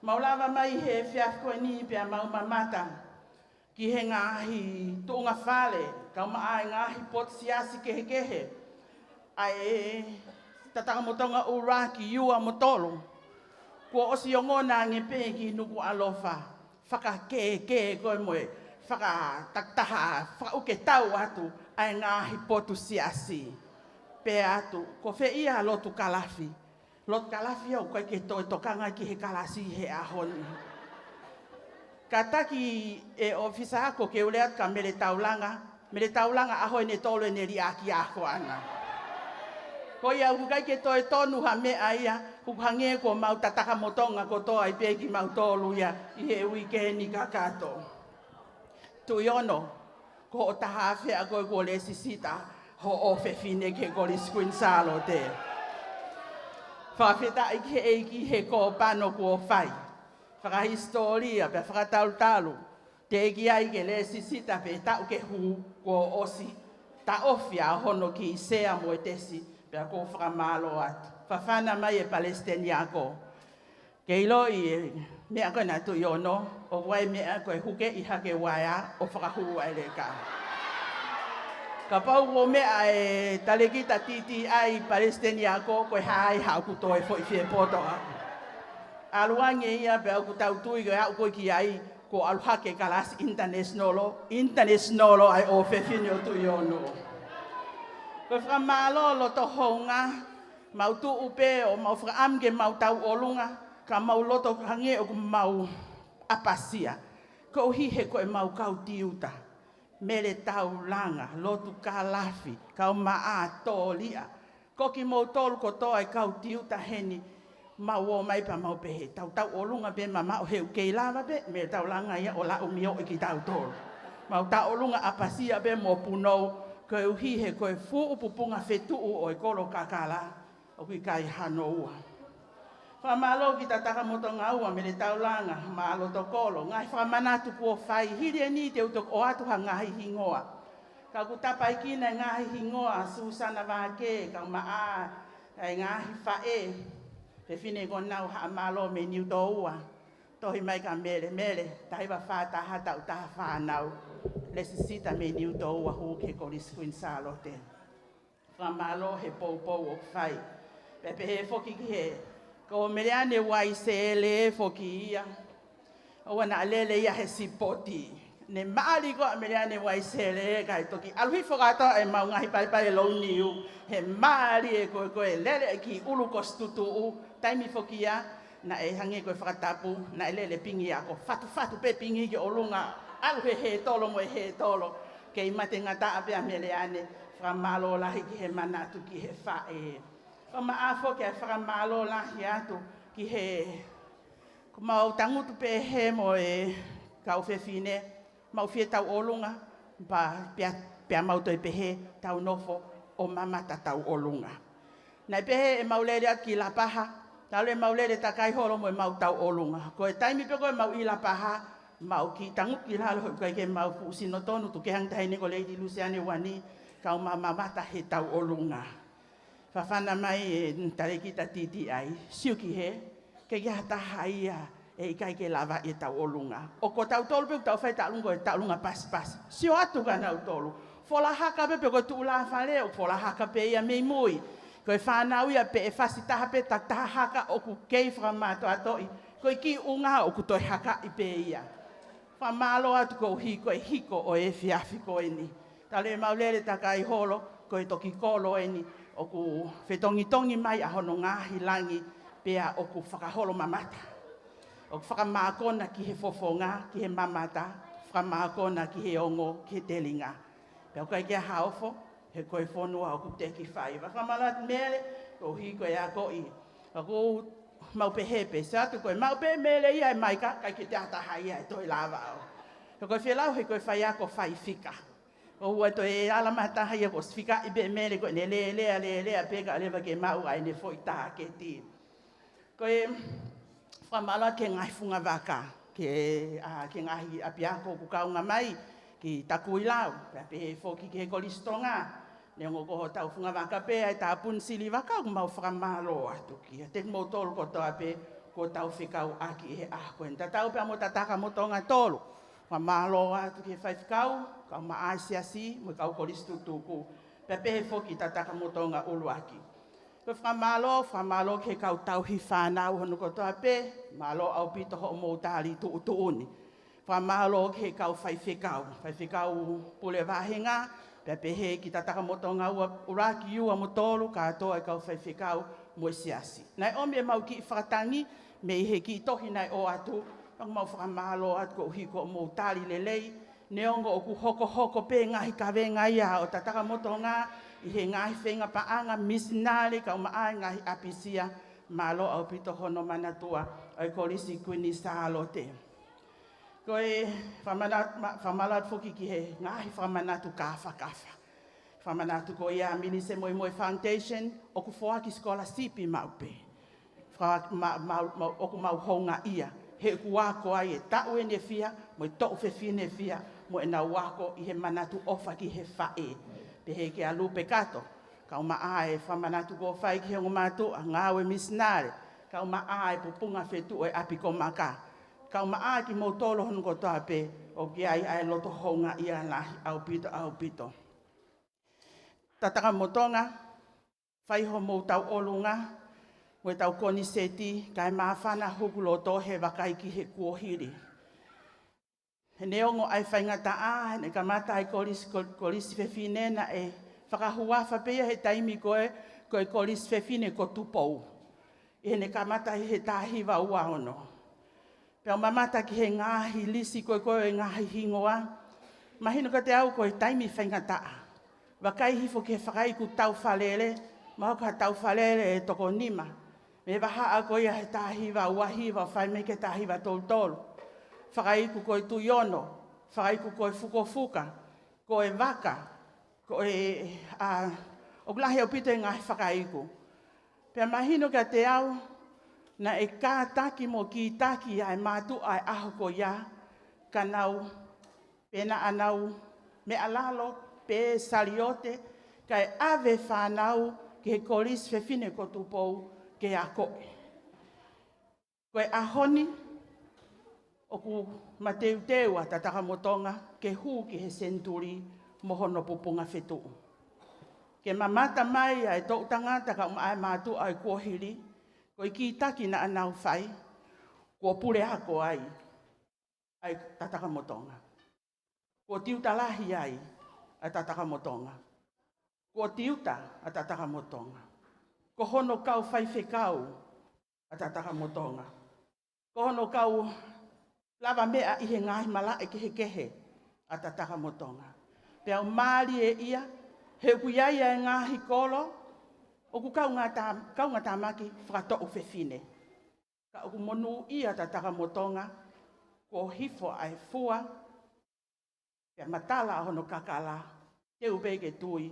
Mau lava mai he efiafi ko eni pea mau mamata ki he ngaahi tuʻunga fale, kau maʻa e ngaahi potu siasi kehekehe, ʻa e Tatakamotonga ʻUluaki, Ua mo Tolu. Kuo ʻosi ongona ange pē ki Nukuʻalofa, fakakēkē ko e mo e fakatakitaha, fakaʻuketau atu ʻa e ngaahi potu siasi. Pea atu, ko fē ia Lotu Kalafi? Lotu Kalafi ʻoku ʻikai ke toe tokanga ki he kalasi he ʻaho ni. Kātaki e ʻōfisa ako ke u lea atu kia Mele Taulanga, Mele Taulanga ʻaho ʻe tolu ʻene liʻaki ako ʻana. Ko ia ʻoku ʻikai ke toe tonu ha meʻa ia, ʻoku hangē kuo mau tatakamotonga kotoa ai pē kimautolu ia ʻi he uike ni kakato. Tuʻiono, ko hoʻo taha afe ʻa koe kuo lēsisita hoʻo ʻofefine ki he Kolisi Kuini Sālote. Fakafetaʻi ki he ʻEiki he kōpano kuo fai. Fakahisitōlia pea fakatalutalutalu. Teʻeki ai ke lēsisita pē taʻu ke hū kuo ʻosi. Taʻofi ʻa hono kiʻi sea mo e tesi pea ʻoku ou fakamālō atu. Fafana mai e Palesiteni ako. Ke ʻiloʻi e meʻa ko ena Tuʻi Ono, ʻoku ʻi ai e meʻa ko e hukeʻi hake uaea ʻo fakahū ʻa e leka. Kapau ʻoku meʻa e Talēkita T T I Palesiteni ako ko e hā ai haʻaku toe foʻi fiepoto ʻaʻaku. ʻAlu ange ia pea ʻoku tau tui ko e aʻu ko ē ki ai, kuo ʻalu hake kalasi international, international ʻa e ʻofefine ʻo Tuʻi Ono. Ko e fakamālō loto hounga, mau tuʻu pē ʻo mau fakaʻamu ke mau tauʻolunga, ka mau loto hangē ʻoku mau ʻapasia. Koeʻuhi he ko e mau kau tiuta. Mele Taulanga, Lotu Kalafi, Kaumaʻā Tōliʻa. Ko kimoutolu kotoa e kau tiuta heni, mau ō mai pea mau pehē, tau tauʻolunga pē mamaʻo he ʻoku kei lava pē Mele Taulanga ia ʻo laʻumioʻi kitautolu. Mau tauʻolunga ʻapasia pē mo punou, koeʻuhi he ko e fuʻu pupunga fetuʻu ʻo e kolo kakala, ʻoku ʻikai hano ua. Fakamālō ki Tatakamotonga Ua, Mele Taulanga, Mālō Tokolo, ngaahi fakamanatu kuo fai, hili eni te u toki ʻoatu ha ngaahi hingoa. Ka ʻoku tapaikina e ngaahi hingoa, Susana Vake, Kaumaʻā, e ngaahi faʻē, fefine ko Nau Haʻamālō mei Niutōua, tohi mai kia Mele, Mele, taha hiva fā taha taʻu taha fānau, lēsisita mei Niutōua hū ki he Kolisi Kuini Sālote. Fakamālō he poupou ʻoku fai. Pea pehē foki ki he, ko Meleane Uaisele foki ia. ʻOua naʻa lele ia he sipoti. Ne mali ko ē ʻa Meleane Uaisele kae toki ʻalu hifo kātoa e mau ngaahi palepale louniu. He mali e ko e, ko e lele e kiʻi ʻulu kositutuʻu. Taimi foki ia, naʻe hangē ko e fakatapu, naʻe lele pingi ako. Fatufatu pē pingi ki ʻolunga, ʻalu he hētolo mo e hētolo. Kei mate ngataʻa pē ʻa Meleane, fakamālō lahi ki he manatu ki he faʻē. Ko maʻa foki ʻa e fakamālō lahi atu ki he, ko mau tangutu pē he mo e kau fefine, mau fie tauʻolunga, pea, pea, pea mau toe pehē tau nofo ʻo mamata tauʻolunga. Naʻe pehē ʻe mau lele atu ki Lapaha, talu ʻe mau lele takai holo mo e mau tauʻolunga. Ko e taimi pē ko ē mau ʻi Lapaha, mau kiʻi tangutu ki lalo he ʻoku ʻikai ke mau fuʻu sino tonu, tuku kehe ange taha eni ko Lady Luseane Uani, kau mamata he tauʻolunga. Fafana mai e Talēkita T T I, sio ki hē, ʻikai ke ʻi ai ha taha ia ʻe ʻikai ke lava e tauʻolunga. ʻOku tautolu pē ʻoku tau fai tauʻolunga ko e tauʻolunga pasipasi. Sio atu kia nautolu. Fola haka pē pe ko e tuʻu lāfale ʻoku fola haka pē ia mei mui. Ko e fānau ia pe ʻe fasi taha pē takitaha haka ʻoku kei fakamātoatoʻi. Ko e kiʻi ʻunga ʻoku toe hakaʻi pē ia. Fakamālō atu koeʻuhi ko e hiko ʻo e efiafi ko eni. Talu ʻe mau lele takai holo, ko e toki kolo eni, ʻoku fetongitongi mai ʻa hono ngaahi langi, pea ʻoku fakaholo mamata. ʻOku fakamākona ki he fofonga, ki he mamata, fakamākona ki he ongo, ki he telinga. Pea ʻoku ʻikai ke ʻi ai ha ofo, he ko e fonua ʻoku teki faiva. Fakamālō atu Mele, koeʻuhi ko e akoʻi. ʻOku mau pehē pē, sio atu ko e maʻu pē Mele ia e maika, ʻikai ke ʻi ai ha taha ia ʻe toe lava ʻo. He ko e felau, he ko e faiako faifika. ʻOua toe ala mai ha taha ia kuo ʻosi fikaʻi pē Mele ko ʻene lelea, lelea pē kae ʻoua leva ke maʻu ʻa ʻene foʻi tāketi. Ko e fakamālō ki he ngaahi fungavaka, ki he, ʻa, ki he ngaahi ʻapiako ʻoku kaunga mai, ki Takuilau, pea pehē foki ki he Kolisi Tonga. Neongo ko hotau fungavaka pē ʻa e tāpuni siliva ka ʻoku mau fakamālō atu ki he, te kimoutolu kotoa pē kuo tau fekauʻaki he ʻaho ko eni. Tatau pē mo Tatakamotonga Tolu. Fakamālō atu ki he faifekau, kau maʻa e siasi, mo e kau kolisi tutuku. Pea pehē foki Tatakamotonga ʻUluaki. Ko e fakamālō, fakamālō ki he kau tauhi fānau hono kotoa pē, mālō ʻaupito hoʻomou tali tuʻutuʻuni. Fakamālō ki he kau faifekau, faifekau pule vāhenga, pea pehē ki Tatakamotonga Ua, ʻUluaki, Ua mo Tolu, kātoa e kau faifekau mo e siasi. Naʻe ʻomi ʻemau kiʻi fakatangi, mei he kiʻi tohi naʻe ʻoatu, ʻoku mau fakamālō atu koeʻuhi ko hoʻomou tali lelei, neongo ʻoku hokohoko pē ngaahi kavenga ia ʻo Tatakamotonga ʻi he ngaahi feinga paʻanga, misinale, kau maʻa e ngaahi ʻapisia, mālō ʻaupito hono manatua ʻo e Kolisi Kuini Sālote. Ko e fakamana-, ma-, fakamālō atu foki ki he ngaahi fakamanatu kāfakafa. Fakamanatu ko ia Minise Moemoe Foundation, ʻoku foaki sikolasipi maʻu pē. fa-, ma-, ma-, ma-, ʻoku mau houngaʻia he ʻoku ako ai e taʻu ʻe fiha mo e toʻu fefine ʻe fiha mo ʻenau ako ʻi he manatu ʻofa ki he faʻē. Pehē kia Lupe Kato, kaumaʻā e fakamanatu kuo fai ki he ongo mātuʻa, ngāue misinale, kaumaʻā e pupunga fetuʻu ʻo e ʻapi ko Maka, kaumaʻā kimoutolu hono kotoa pē, ʻoku ʻi ai ʻa e loto houngaʻia lahi ʻaupito, ʻaupito. Tatakamotonga, fai homou tauʻolunga mo ʻetau koniseti, kae māfana hoku loto he vakai ki he kuohili. He neongo ʻa e faingataʻa, he ne kamata ʻa e kolisi, ko-, kolisi fefine, naʻe fakahuafa pē ia he taimi ko ē ko e kolisi fefine ko Tupou, ʻi heʻene kamata ʻi he taha hiva ua ono. Pea u mamata ki he ngaahi lisi ko ē ko e ngaahi hingoa, mahino kiate au ko e taimi faingataʻa. Vakai hifo ki he fakaiku taufalele, mahalo ko ha taufalele ʻe toko nima mei he vahaʻa ko ia he taha hiva ua hiva ʻo fai mai ki he taha hiva tolu tolu. Fakaiku ko e Tuʻiono, fakaiku ko e Fukofuka, ko e Vaka, ko e, ʻa, ʻoku lahi ʻaupito e ngaahi fakaiku. Pea mahino kiate au, naʻe kātaki mo kītaki ʻa e mātuʻa ʻo e ʻaho ko ia, ka nau, pea naʻa nau meʻa lalo pē saliote, kae ʻave fānau ki he kolisi fefine ko Tupou ke akoʻi. Ko e ʻaho ni, ʻoku mateuteu ʻa Tatakamotonga ke hū ki he senituli mo hono pupunga fetuʻu. Ke mamata mai ʻa e toʻu tangata kaumaʻā e mātuʻa ʻo e kuohili, ko e kītaki naʻa nau fai, kuo puleako ai ʻa e Tatakamotonga. Kuo tiuta lahi ai ʻa Tatakamotonga. Kuo tiuta ʻa Tatakamotonga. Ko hono kau faifekau ʻa Tatakamotonga. Ko hono kau lavameʻa ʻi he ngaahi malaʻe kehekehe ʻa Tatakamotonga. Pea u mālieʻia, he ʻoku ʻi ai ʻa e ngaahi kolo ʻoku kaungata-, kaungatāmaki fakatoʻu fefine. Ka ʻoku monūʻia Tatakamotonga, kuo hifo ʻa e fua, pea matala ʻa hono kakala, teu pē ke tui,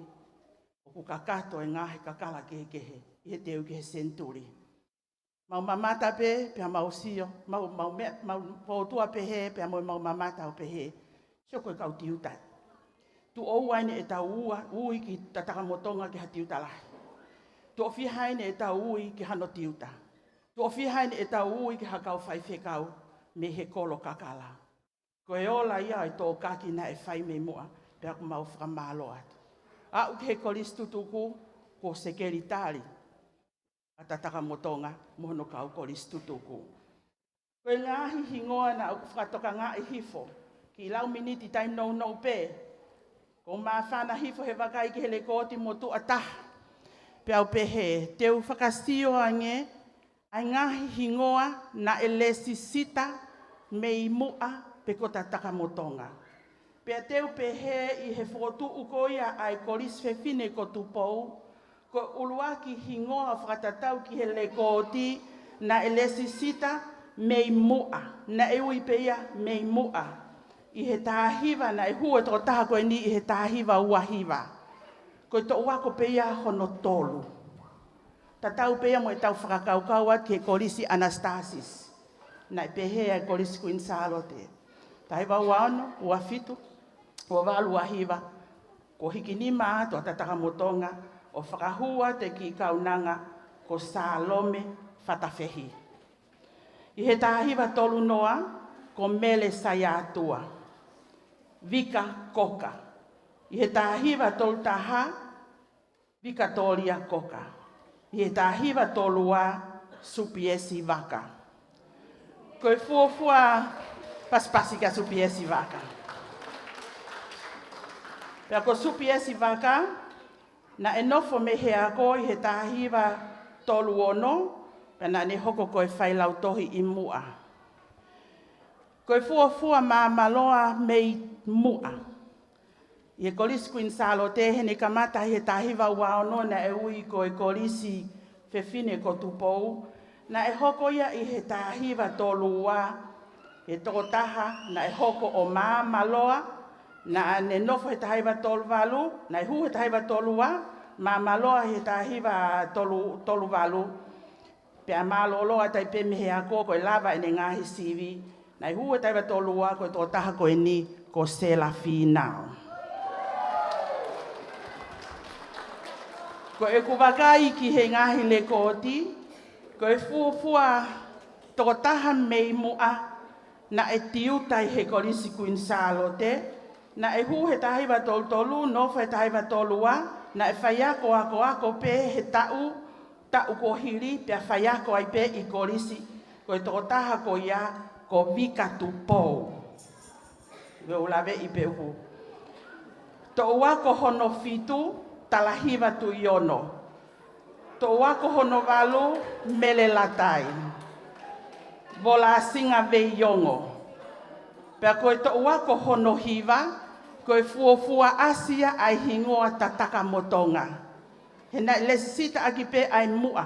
ʻoku kakato e ngaahi kakala kehekehe ʻi he teu ki he senituli. Mau mamata pē, pea mau sio, mau, mau meʻa, mau fōtua pehē, pea mo mau mamata ʻo pehē, sio ko e kau tiuta. Tuʻo ua eni ʻetau ua, ui ki Tatakamotonga ki ha tiuta lahi. Tuʻo fiha eni ʻetau ui ki hano tiuta. Tuʻo fiha eni ʻetau ui ki ha kau faifekau mei he kolo kakala. Ko e ola ia ʻo e tōkaki naʻe fai mei muʻa, pea ʻoku mau fakamālō atu. Aʻu ki he kolisi tutuku, ko e sekelitali ʻa Tatakamotonga mo hono kau kolisi tutuku. Ko e ngaahi hingoa naʻa ku fakatokangaʻi hifo, kiʻi lau miniti taimi nounou pē. Ko u māfana hifo he vakai ki he lekooti motuʻa taha. Pea u pehē, te u fakasio ange ʻa e ngaahi hingoa naʻe lēsisita mei muʻa pe ko Tatakamotonga. Pea te u pehē ʻi he fokotuʻu ko ia ʻa e kolisi fefine ko Tupou, ko e ʻuluaki hingoa ʻo fakatatau ki he lekooti naʻe lēsisita mei muʻa, naʻe ui pē ia mei muʻa. ʻI he taha hiva naʻe hū e tokotaha ko eni ʻi he taha hiva ua hiva. Ko e toʻu ako pē ia hono tolu. Tatau pē ia mo ʻetau fakakaukau atu ki he kolisi Anastasis. Naʻe pehē ʻa e kolisi Kuini Sālote. Taha hiva ua ono, ua fitu, ua valu, ua hiva, kuo hiki nima atu ʻa Tatakamotonga ʻo fakahū atu e kiʻi kaunanga ko Salome Fatafehi. ʻI he taha hiva tolu noa, ko Mele Saiatua. Vika Koka. ʻI he taha hiva tolu taha, Vikatolia Koka. ʻI he taha hiva tolu ua, Supiesi Vaka. Ko e fuofua pasipasi kia Supiesi Vaka. Pea ko Supiesi Vaka, naʻe nofo mei he ako ʻi he taha hiva tolu ono, pea naʻa ne hoko ko e failautohi ʻi muʻa. Ko e fuofua Māmaloa mei muʻa. ʻI he kolisi Kuini Sālote, he ne kamata ʻi he taha hiva ua ono, naʻe ui ko e kolisi fefine ko Tupou. Naʻe hoko ia ʻi he taha hiva tolu ua, he tokotaha naʻe hoko ʻo Māmaloa, naʻa ne nofo he taha hiva tolu valu, naʻe hū he taha hiva tolu ua, Māmaloa he taha hiva tolu, tolu valu. Pea mālōlō atu ai pē mei he ako ko e lava ʻene ngaahi sivi. Naʻe hū he taha hiva tolu ua ko e tokotaha ko eni ko Sela Fīnau. Ko ʻeku vakai ki he ngaahi lekooti, ko e fuofua tokotaha mei muʻa naʻe tiuta ʻi he Kolisi Kuini Sālote, naʻe hū he taha hiva tolu tolu, nofo he taha hiva tolu ua, naʻe faiako akoako pē he taʻu, taʻu kuo hili, pea faiako ai pē ʻi kolisi, ko e tokotaha ko ia, ko Vika Tupou. Veu laveʻi pē ʻuhu. Toʻu ako hono fitu, Talahiva Tuʻiono. Toʻu ako hono valu, Mele Latai. Volasiga Veiongo. Pea ko e toʻu ako hono hiva, ko e fuofua ʻasi ia ʻa e hingoa Tatakamotonga. He naʻe lēsisita ʻaki pē ʻa e muʻa.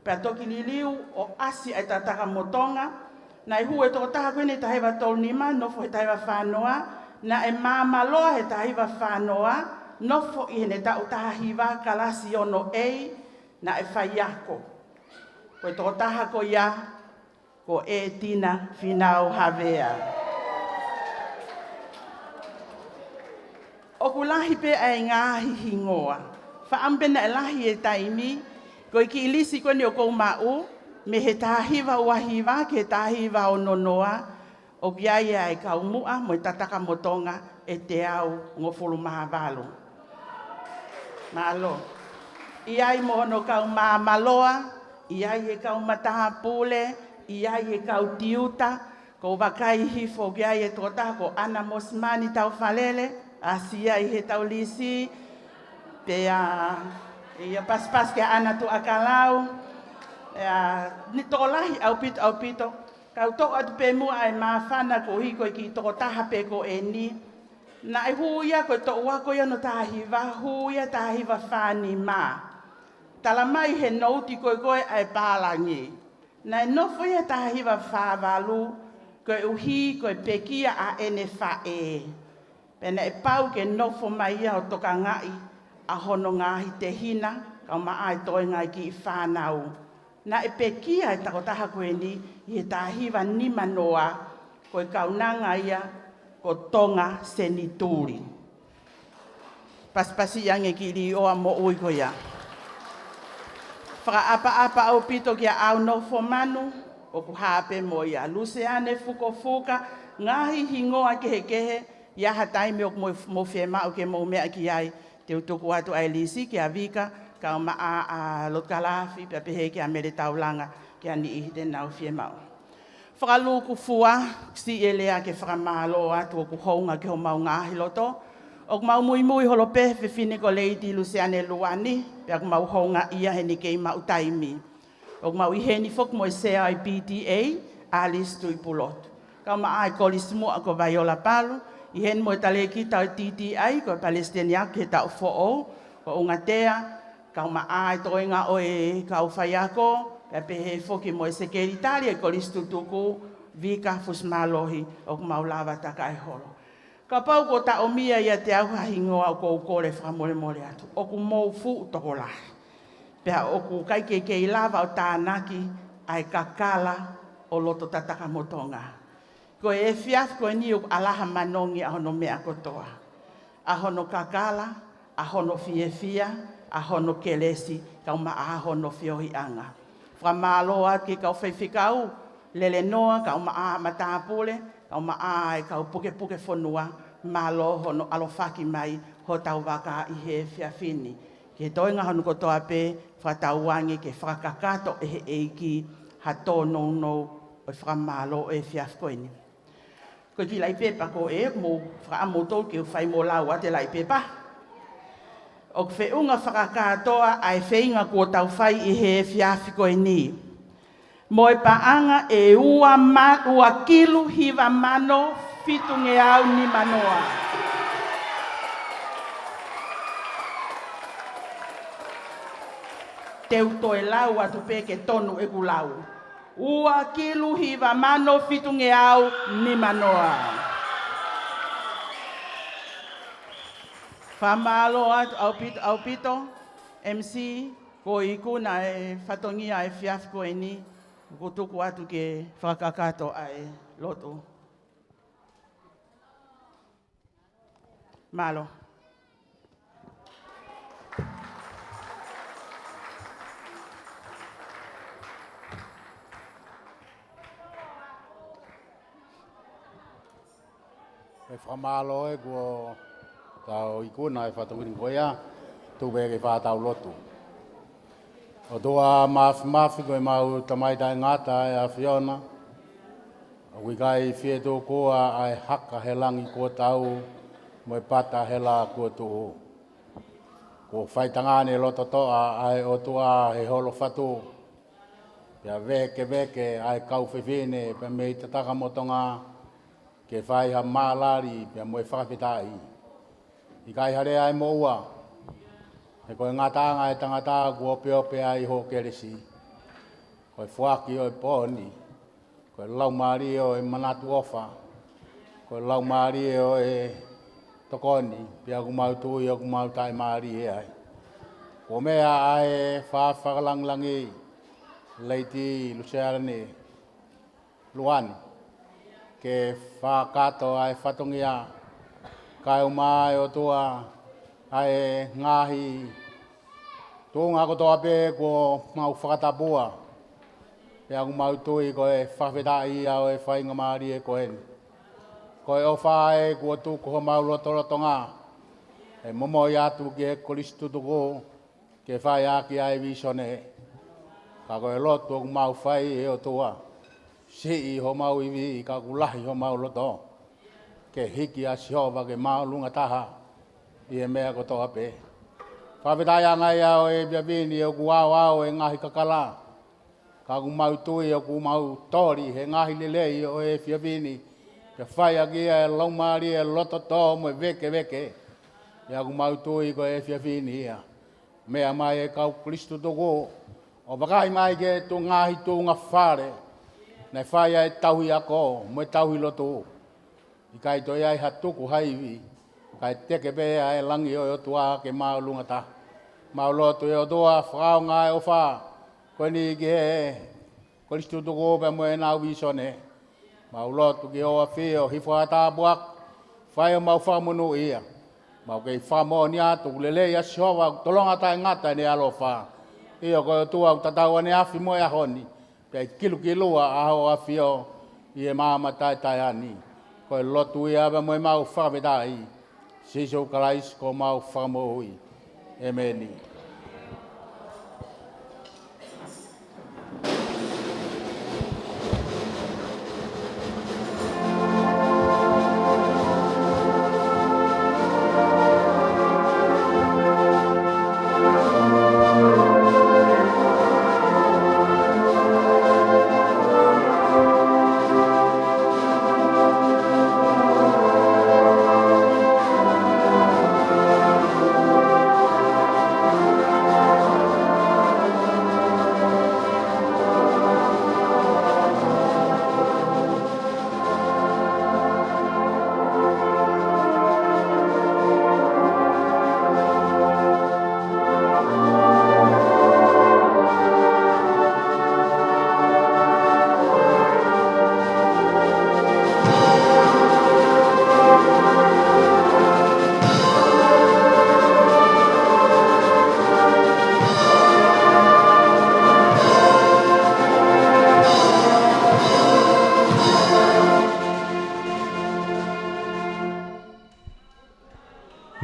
Pea toki liliu ʻo ʻasi ʻa e Tatakamotonga, naʻe hū e tokotaha ko eni he taha hiva tolu nima, nofo he taha hiva fā noa, naʻe Māmaloa he taha hiva fā noa, nofo ʻi heʻene taʻu taha hiva kalasi ono A, naʻe faiako. Ko e tokotaha ko ia, ko ʻEtina Fīnau Havea. ʻOku lahi pē ʻa e ngaahi hingoa. Fakaʻamu pē naʻe lahi e taimi, ko e kiʻi lisi ko eni ʻoku ou maʻu, mei he taha hiva ua hiva ki he taha hiva ono noa, ʻoku ʻi ai ʻa e kau muʻa mo e Tatakamotonga ʻe teau hongofulu mā valu. Mālō. ʻI ai mo hono kau Māmaloa, ʻi ai e kau matāpule, ʻi ai e kau tiuta, ʻoku ou vakai hifo ki ai e tokotaha ko ʻAna Mosimani Taufalele, ʻasi ia ʻi heʻetau lisi, pea ʻe ia pasipasi kia ʻAna Tuʻakalau, ʻa ia, ni tokolahi ʻaupito, ʻaupito, kau toʻo atu pē muʻa e māfana koeʻuhi ko e kiʻi tokotaha pē ko eni, naʻe hū ia ko e toʻu ako ia hono taha hiva, hū ia taha hiva fā nima. Tala mai he nouti ko ē ko ē ʻa e pālangi. Naʻe nofo ia taha hiva fā valu, koeʻuhi ko e pekia ʻa ʻene faʻē. Pea naʻe pau ke nofo mai ia ʻo tokangaʻi ʻa hono ngaahi tehina, kae ʻumaʻā e toenga e kiʻi fānau. Naʻe pekia e tokotaha ko eni ʻi he taha hiva nima noa, ko e kaunanga ia ko Tonga Senituli. Pasipasi ange ki Liʻoa moʻui ko ia. Fakaʻapaʻapa ʻaupito kia ʻAunofo Manu, ʻoku hā pē mo ia. Luseane Fukofuka, ngaahi hingoa kehekehe, ʻi ha taimi ʻoku mou, mou fiemaʻu ke mou meʻa ki ai, te u tuku atu ʻa e lisi kia Vika, kae ʻumaʻā ʻa Lotu Kalafi, pea pehē kia Mele Taulanga, ki ha niʻihi te nau fiemaʻu. Fakalūkufua, siʻi e lea ke fakamālō atu ʻoku hounga ki homau ngaahi loto. ʻOku mau muimui holo pē he fefine ko Lady Luseane Luani, pea ʻoku mau houngaʻia heʻene kei maʻu taimi. ʻOku mau ʻi heni foki mo e Sea ʻo e P T A, Alice Tuʻipulotu. Kae ʻumaʻā e Kolisi Muʻa ko Vaiola Palu, ʻi heni mo e Talēkita ʻo e T T I, ko e Palesiteni Ako ki he taʻu foʻou, ko Ungatea, kae ʻumaʻā e toenga ʻo e kau faiako, pea pehē foki mo e Sekelitali ʻo e Kolisi Tutuku, Vika Fusimālohi, ʻoku mau lava takai holo. Kapau kuo taʻomia ʻiate au ha hingoa ʻoku ou kole fakamolemole atu. ʻOku mou fuʻu tokolahi. Pea ʻoku ʻikai ke kei lava ʻo tānaki ʻa e kakala ʻo loto Tatakamotonga. Ko e efiafi ko eni ʻoku ʻalaha manongi ʻa hono meʻa kotoa. ʻA hono kakala, ʻa hono fiefia, ʻa hono kelesi, kae ʻumaʻā hono feohiʻanga. Fakamālō atu ki he kau faifekau, Lelenoa, kae ʻumaʻā matāpule, kae ʻumaʻā e kau pukepuke fonua, mālō hono ʻalofaki mai hotau vaka ʻi he efiafi ni. Ki he toenga hono kotoa pē, fakatauange ke fakakakato ʻe he ʻEiki ha tōnounou ʻo e fakamālō ʻo e efiafi ko eni. Ko e kiʻi laʻi pepa ko ē, mou fakaʻamu ʻoutou ke u fai mo lau atu e laʻi pepa. ʻOku feʻunga fakakātoa ʻa e feinga kuo tau fai ʻi he efiafi ko eni. Mo e paʻanga ʻe ua ma-, ua kilu hiva mano fitungeau nima noa. Te u toe lau atu pē ke tonu ʻeku lau. Ua kilu hiva mano fitungeau nima noa. Fakamālō atu ʻaupito, ʻaupito, M C, Ko e ikuna e fatongia e efiafi ko eni, ʻoku tuku atu ke fakakakato ʻa e lotu. Mālō. ʻE fakamālō ē kuo tau ikuna e fatongia ko ia, tuku pē ke fai ʻetau lotu. ʻOtua Māfimafi, ko ʻemau Tamai taʻengata ʻa e ʻAfiona, ʻoku ʻikai fie tuku ʻa e haka he langi kuo tau mo e pata he laʻā kuo tuʻu. Kuo faitangane lototoʻa ʻa e ʻOtua he holo fatu, pea vēkeveke ʻa e kau fefine pea mei Tatakamotonga ke fai ha mālali pea mo e fakafetaʻi. ʻIkai ha lea ʻe moʻua, he ko e ngataʻanga e tangata kuo opeope ai hoʻo kelesi. Ko e foaki ʻo e pō ni, ko e laumālie ʻo e manatu ʻofa, ko e laumālie ʻo e tokoni, pea ʻoku mau tui ʻoku mau taʻemālie ai. Kuo meʻa ʻa e faʻa fakalangilangi, Lady Luseane Luane, ke fakakakato ʻa e fatongia, kae ʻumaʻā ʻe ʻOtua ʻa e ngaahi tuʻunga kotoa pē kuo mau fakatapua, pea ʻoku mau tui ko e fakafetaʻi ia ʻo e faingamālie ko eni. Ko e ʻofa ē kuo tuku homau lotolotonga, ʻe momoi atu ki he kolisi tutuku, ke fai ʻaki ʻa e vīsone. Ka ko e lotu ʻoku mau fai ʻe ʻOtua, siʻi homau ivi ka ʻoku lahi homau loto, ke hiki ʻa Sihova ke māʻolunga taha ʻi he meʻa kotoa pē. Fakafetaʻi ange ia ʻo e efiafi ni ʻoku aoao e ngaahi kakala, ka ʻoku mau tui ʻoku mau toli he ngaahi lelei ʻo e efiafi ni, ke fai ʻaki ia e laumālie, e lototō mo e vēkeveke. Pea ʻoku mau tui ko e efiafi ni ia, meʻa mai e kau kolisi tutuku ʻo vakai mai ki he tuʻu ngaahi tuʻunga fale naʻe fai ai e tauhi ako mo e tauhi lotu. ʻIkai toe ʻi ai ha tuku ha ivi, kae teke pē ʻa e langi ʻo e ʻOtua ke māʻolunga taha. Mau lotu ʻe ʻOtua, fakaʻaonga e ʻofa ko eni ki he kolisi tutuku pea mo ʻenau vīsone. Mau lotu ki hoʻo ʻAfio, hifo ʻa e tāpuaki, fai homau fakamonūʻia. Mau kei fakamoʻoni atu ʻoku lelei ʻa Sihova, ʻoku tolonga taʻengata ʻene ʻaloʻofa. ʻIo, ko e ʻOtua ʻoku tatau ʻaneafi mo e ʻaho ni, pea ʻe kilukilua ʻa hoʻo ʻAfio ʻi he māmani taʻetaʻeʻaho ni. Ko e lotu ia pea mo ʻemau fakafetaʻi, Sīsū Kalaisi ko homau Fakamoʻui. ʻĒmeni.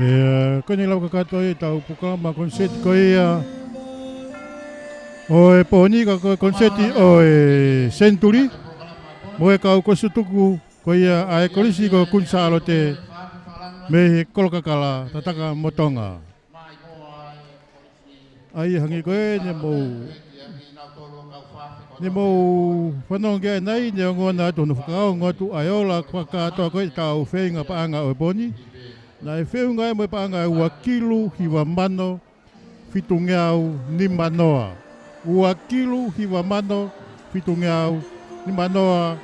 ʻIo, ko eni lava kakato ʻetau polokalama koniseti ko ia ʻo e pō ni, ka ko e koniseti ʻo e senituli, mo e kau kolisi tutuku ko ia ʻa e kolisi ko Kuini Sālote mei he Kolokakala, Tatakamotonga. ʻA ia hangē ko ē ne mou, ne mou fanongo ki ai ʻanenai, neongo naʻa tau fakaongo atu ʻa e ola fakakātoa ko ē ʻetau feinga paʻanga ʻo e pō ni, naʻe feʻunga ia mo e paʻanga ʻe ua kilu hiva mano fitungeau nima noa. Ua kilu hiva mano fitungeau nima noa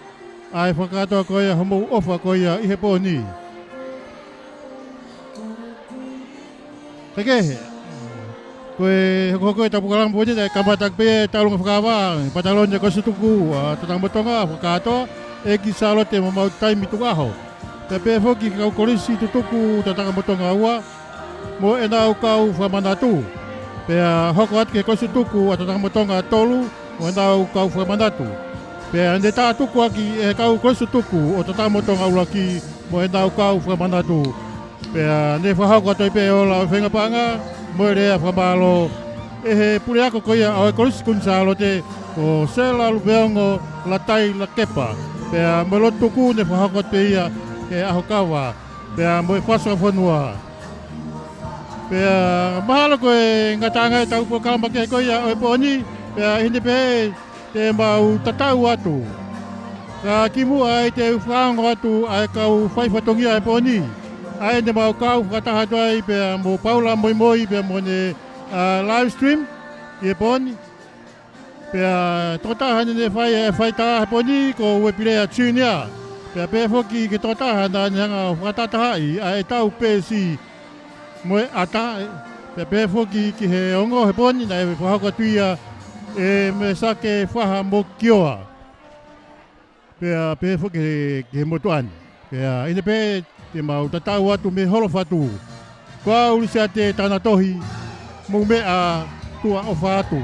ʻa e fakakātoa ko ia homou ʻofa ko ia ʻi he pō ni. Kae kehe, Ko e hokohoko ʻetau polokalama he pō ni, naʻe kamata pē ʻetau longo fakavā, pataloni ʻa e Kolisi Tutuku ʻa Tatamotonga, fakakātoa ʻe ʻEiki Sālote Maumau Taimi Tukuʻaho. Pea pehē foki ki he kau kolisi tutuku ʻa Tatamotonga ua, mo ʻenau kau fakamanatu. Pea hoko atu ki he Kolisi Tutuku ʻa Tatamotonga tolu, mo ʻenau kau fakamanatu. Pea ne tātukuaki ʻe he kau kolisi tutuku ʻo Tatamotonga ʻuluaki, mo ʻenau kau fakamanatu. Pea ne fakahoko atu ai pē ʻa e ola ʻo e feinga paʻanga, mo e lea fakamālō, ʻe he puleako ko ia ʻo e Kolisi Kuini Sālote, ko Sela Luveongo Latai Lakepa. Pea mo e lotu tuku ne fakahoko atu pē ia he ʻaho kava. Pea mo e fakaʻosi ʻa e fonua. Pea mahalo ko e ngataʻanga ʻetau polokalama kehe ko ia ʻo e pō ni, pea ʻi heʻene pehē te mau tatau atu. Ka kimuʻa ai te u fakaongo atu ʻa e kau fai fatongia he pō ni. ʻA ʻenau kau fakataha atu ai pea mo Paula Moimoi pea mo ʻene, ʻa, live stream ʻi he pō ni. Pea tokotaha naʻa ne fai e faitā he pō ni ko Uepilea Junior. Pea pehē foki ki he tokotaha naʻa ne hanga ʻo fakatahatahaʻi ʻa ʻetau peesi mo e ʻata, pea pehē foki ki he ongo he pō ni naʻe fakahoko atu ia ʻe Mesake Faha mo Kioa. Pea pehē foki ki he motuʻa ni. Pea ʻi heʻene pehē te mau tatau atu mei Holofatu. Ko au Lisiate Tanatohi, mou meʻa, tuʻa ʻofa atu.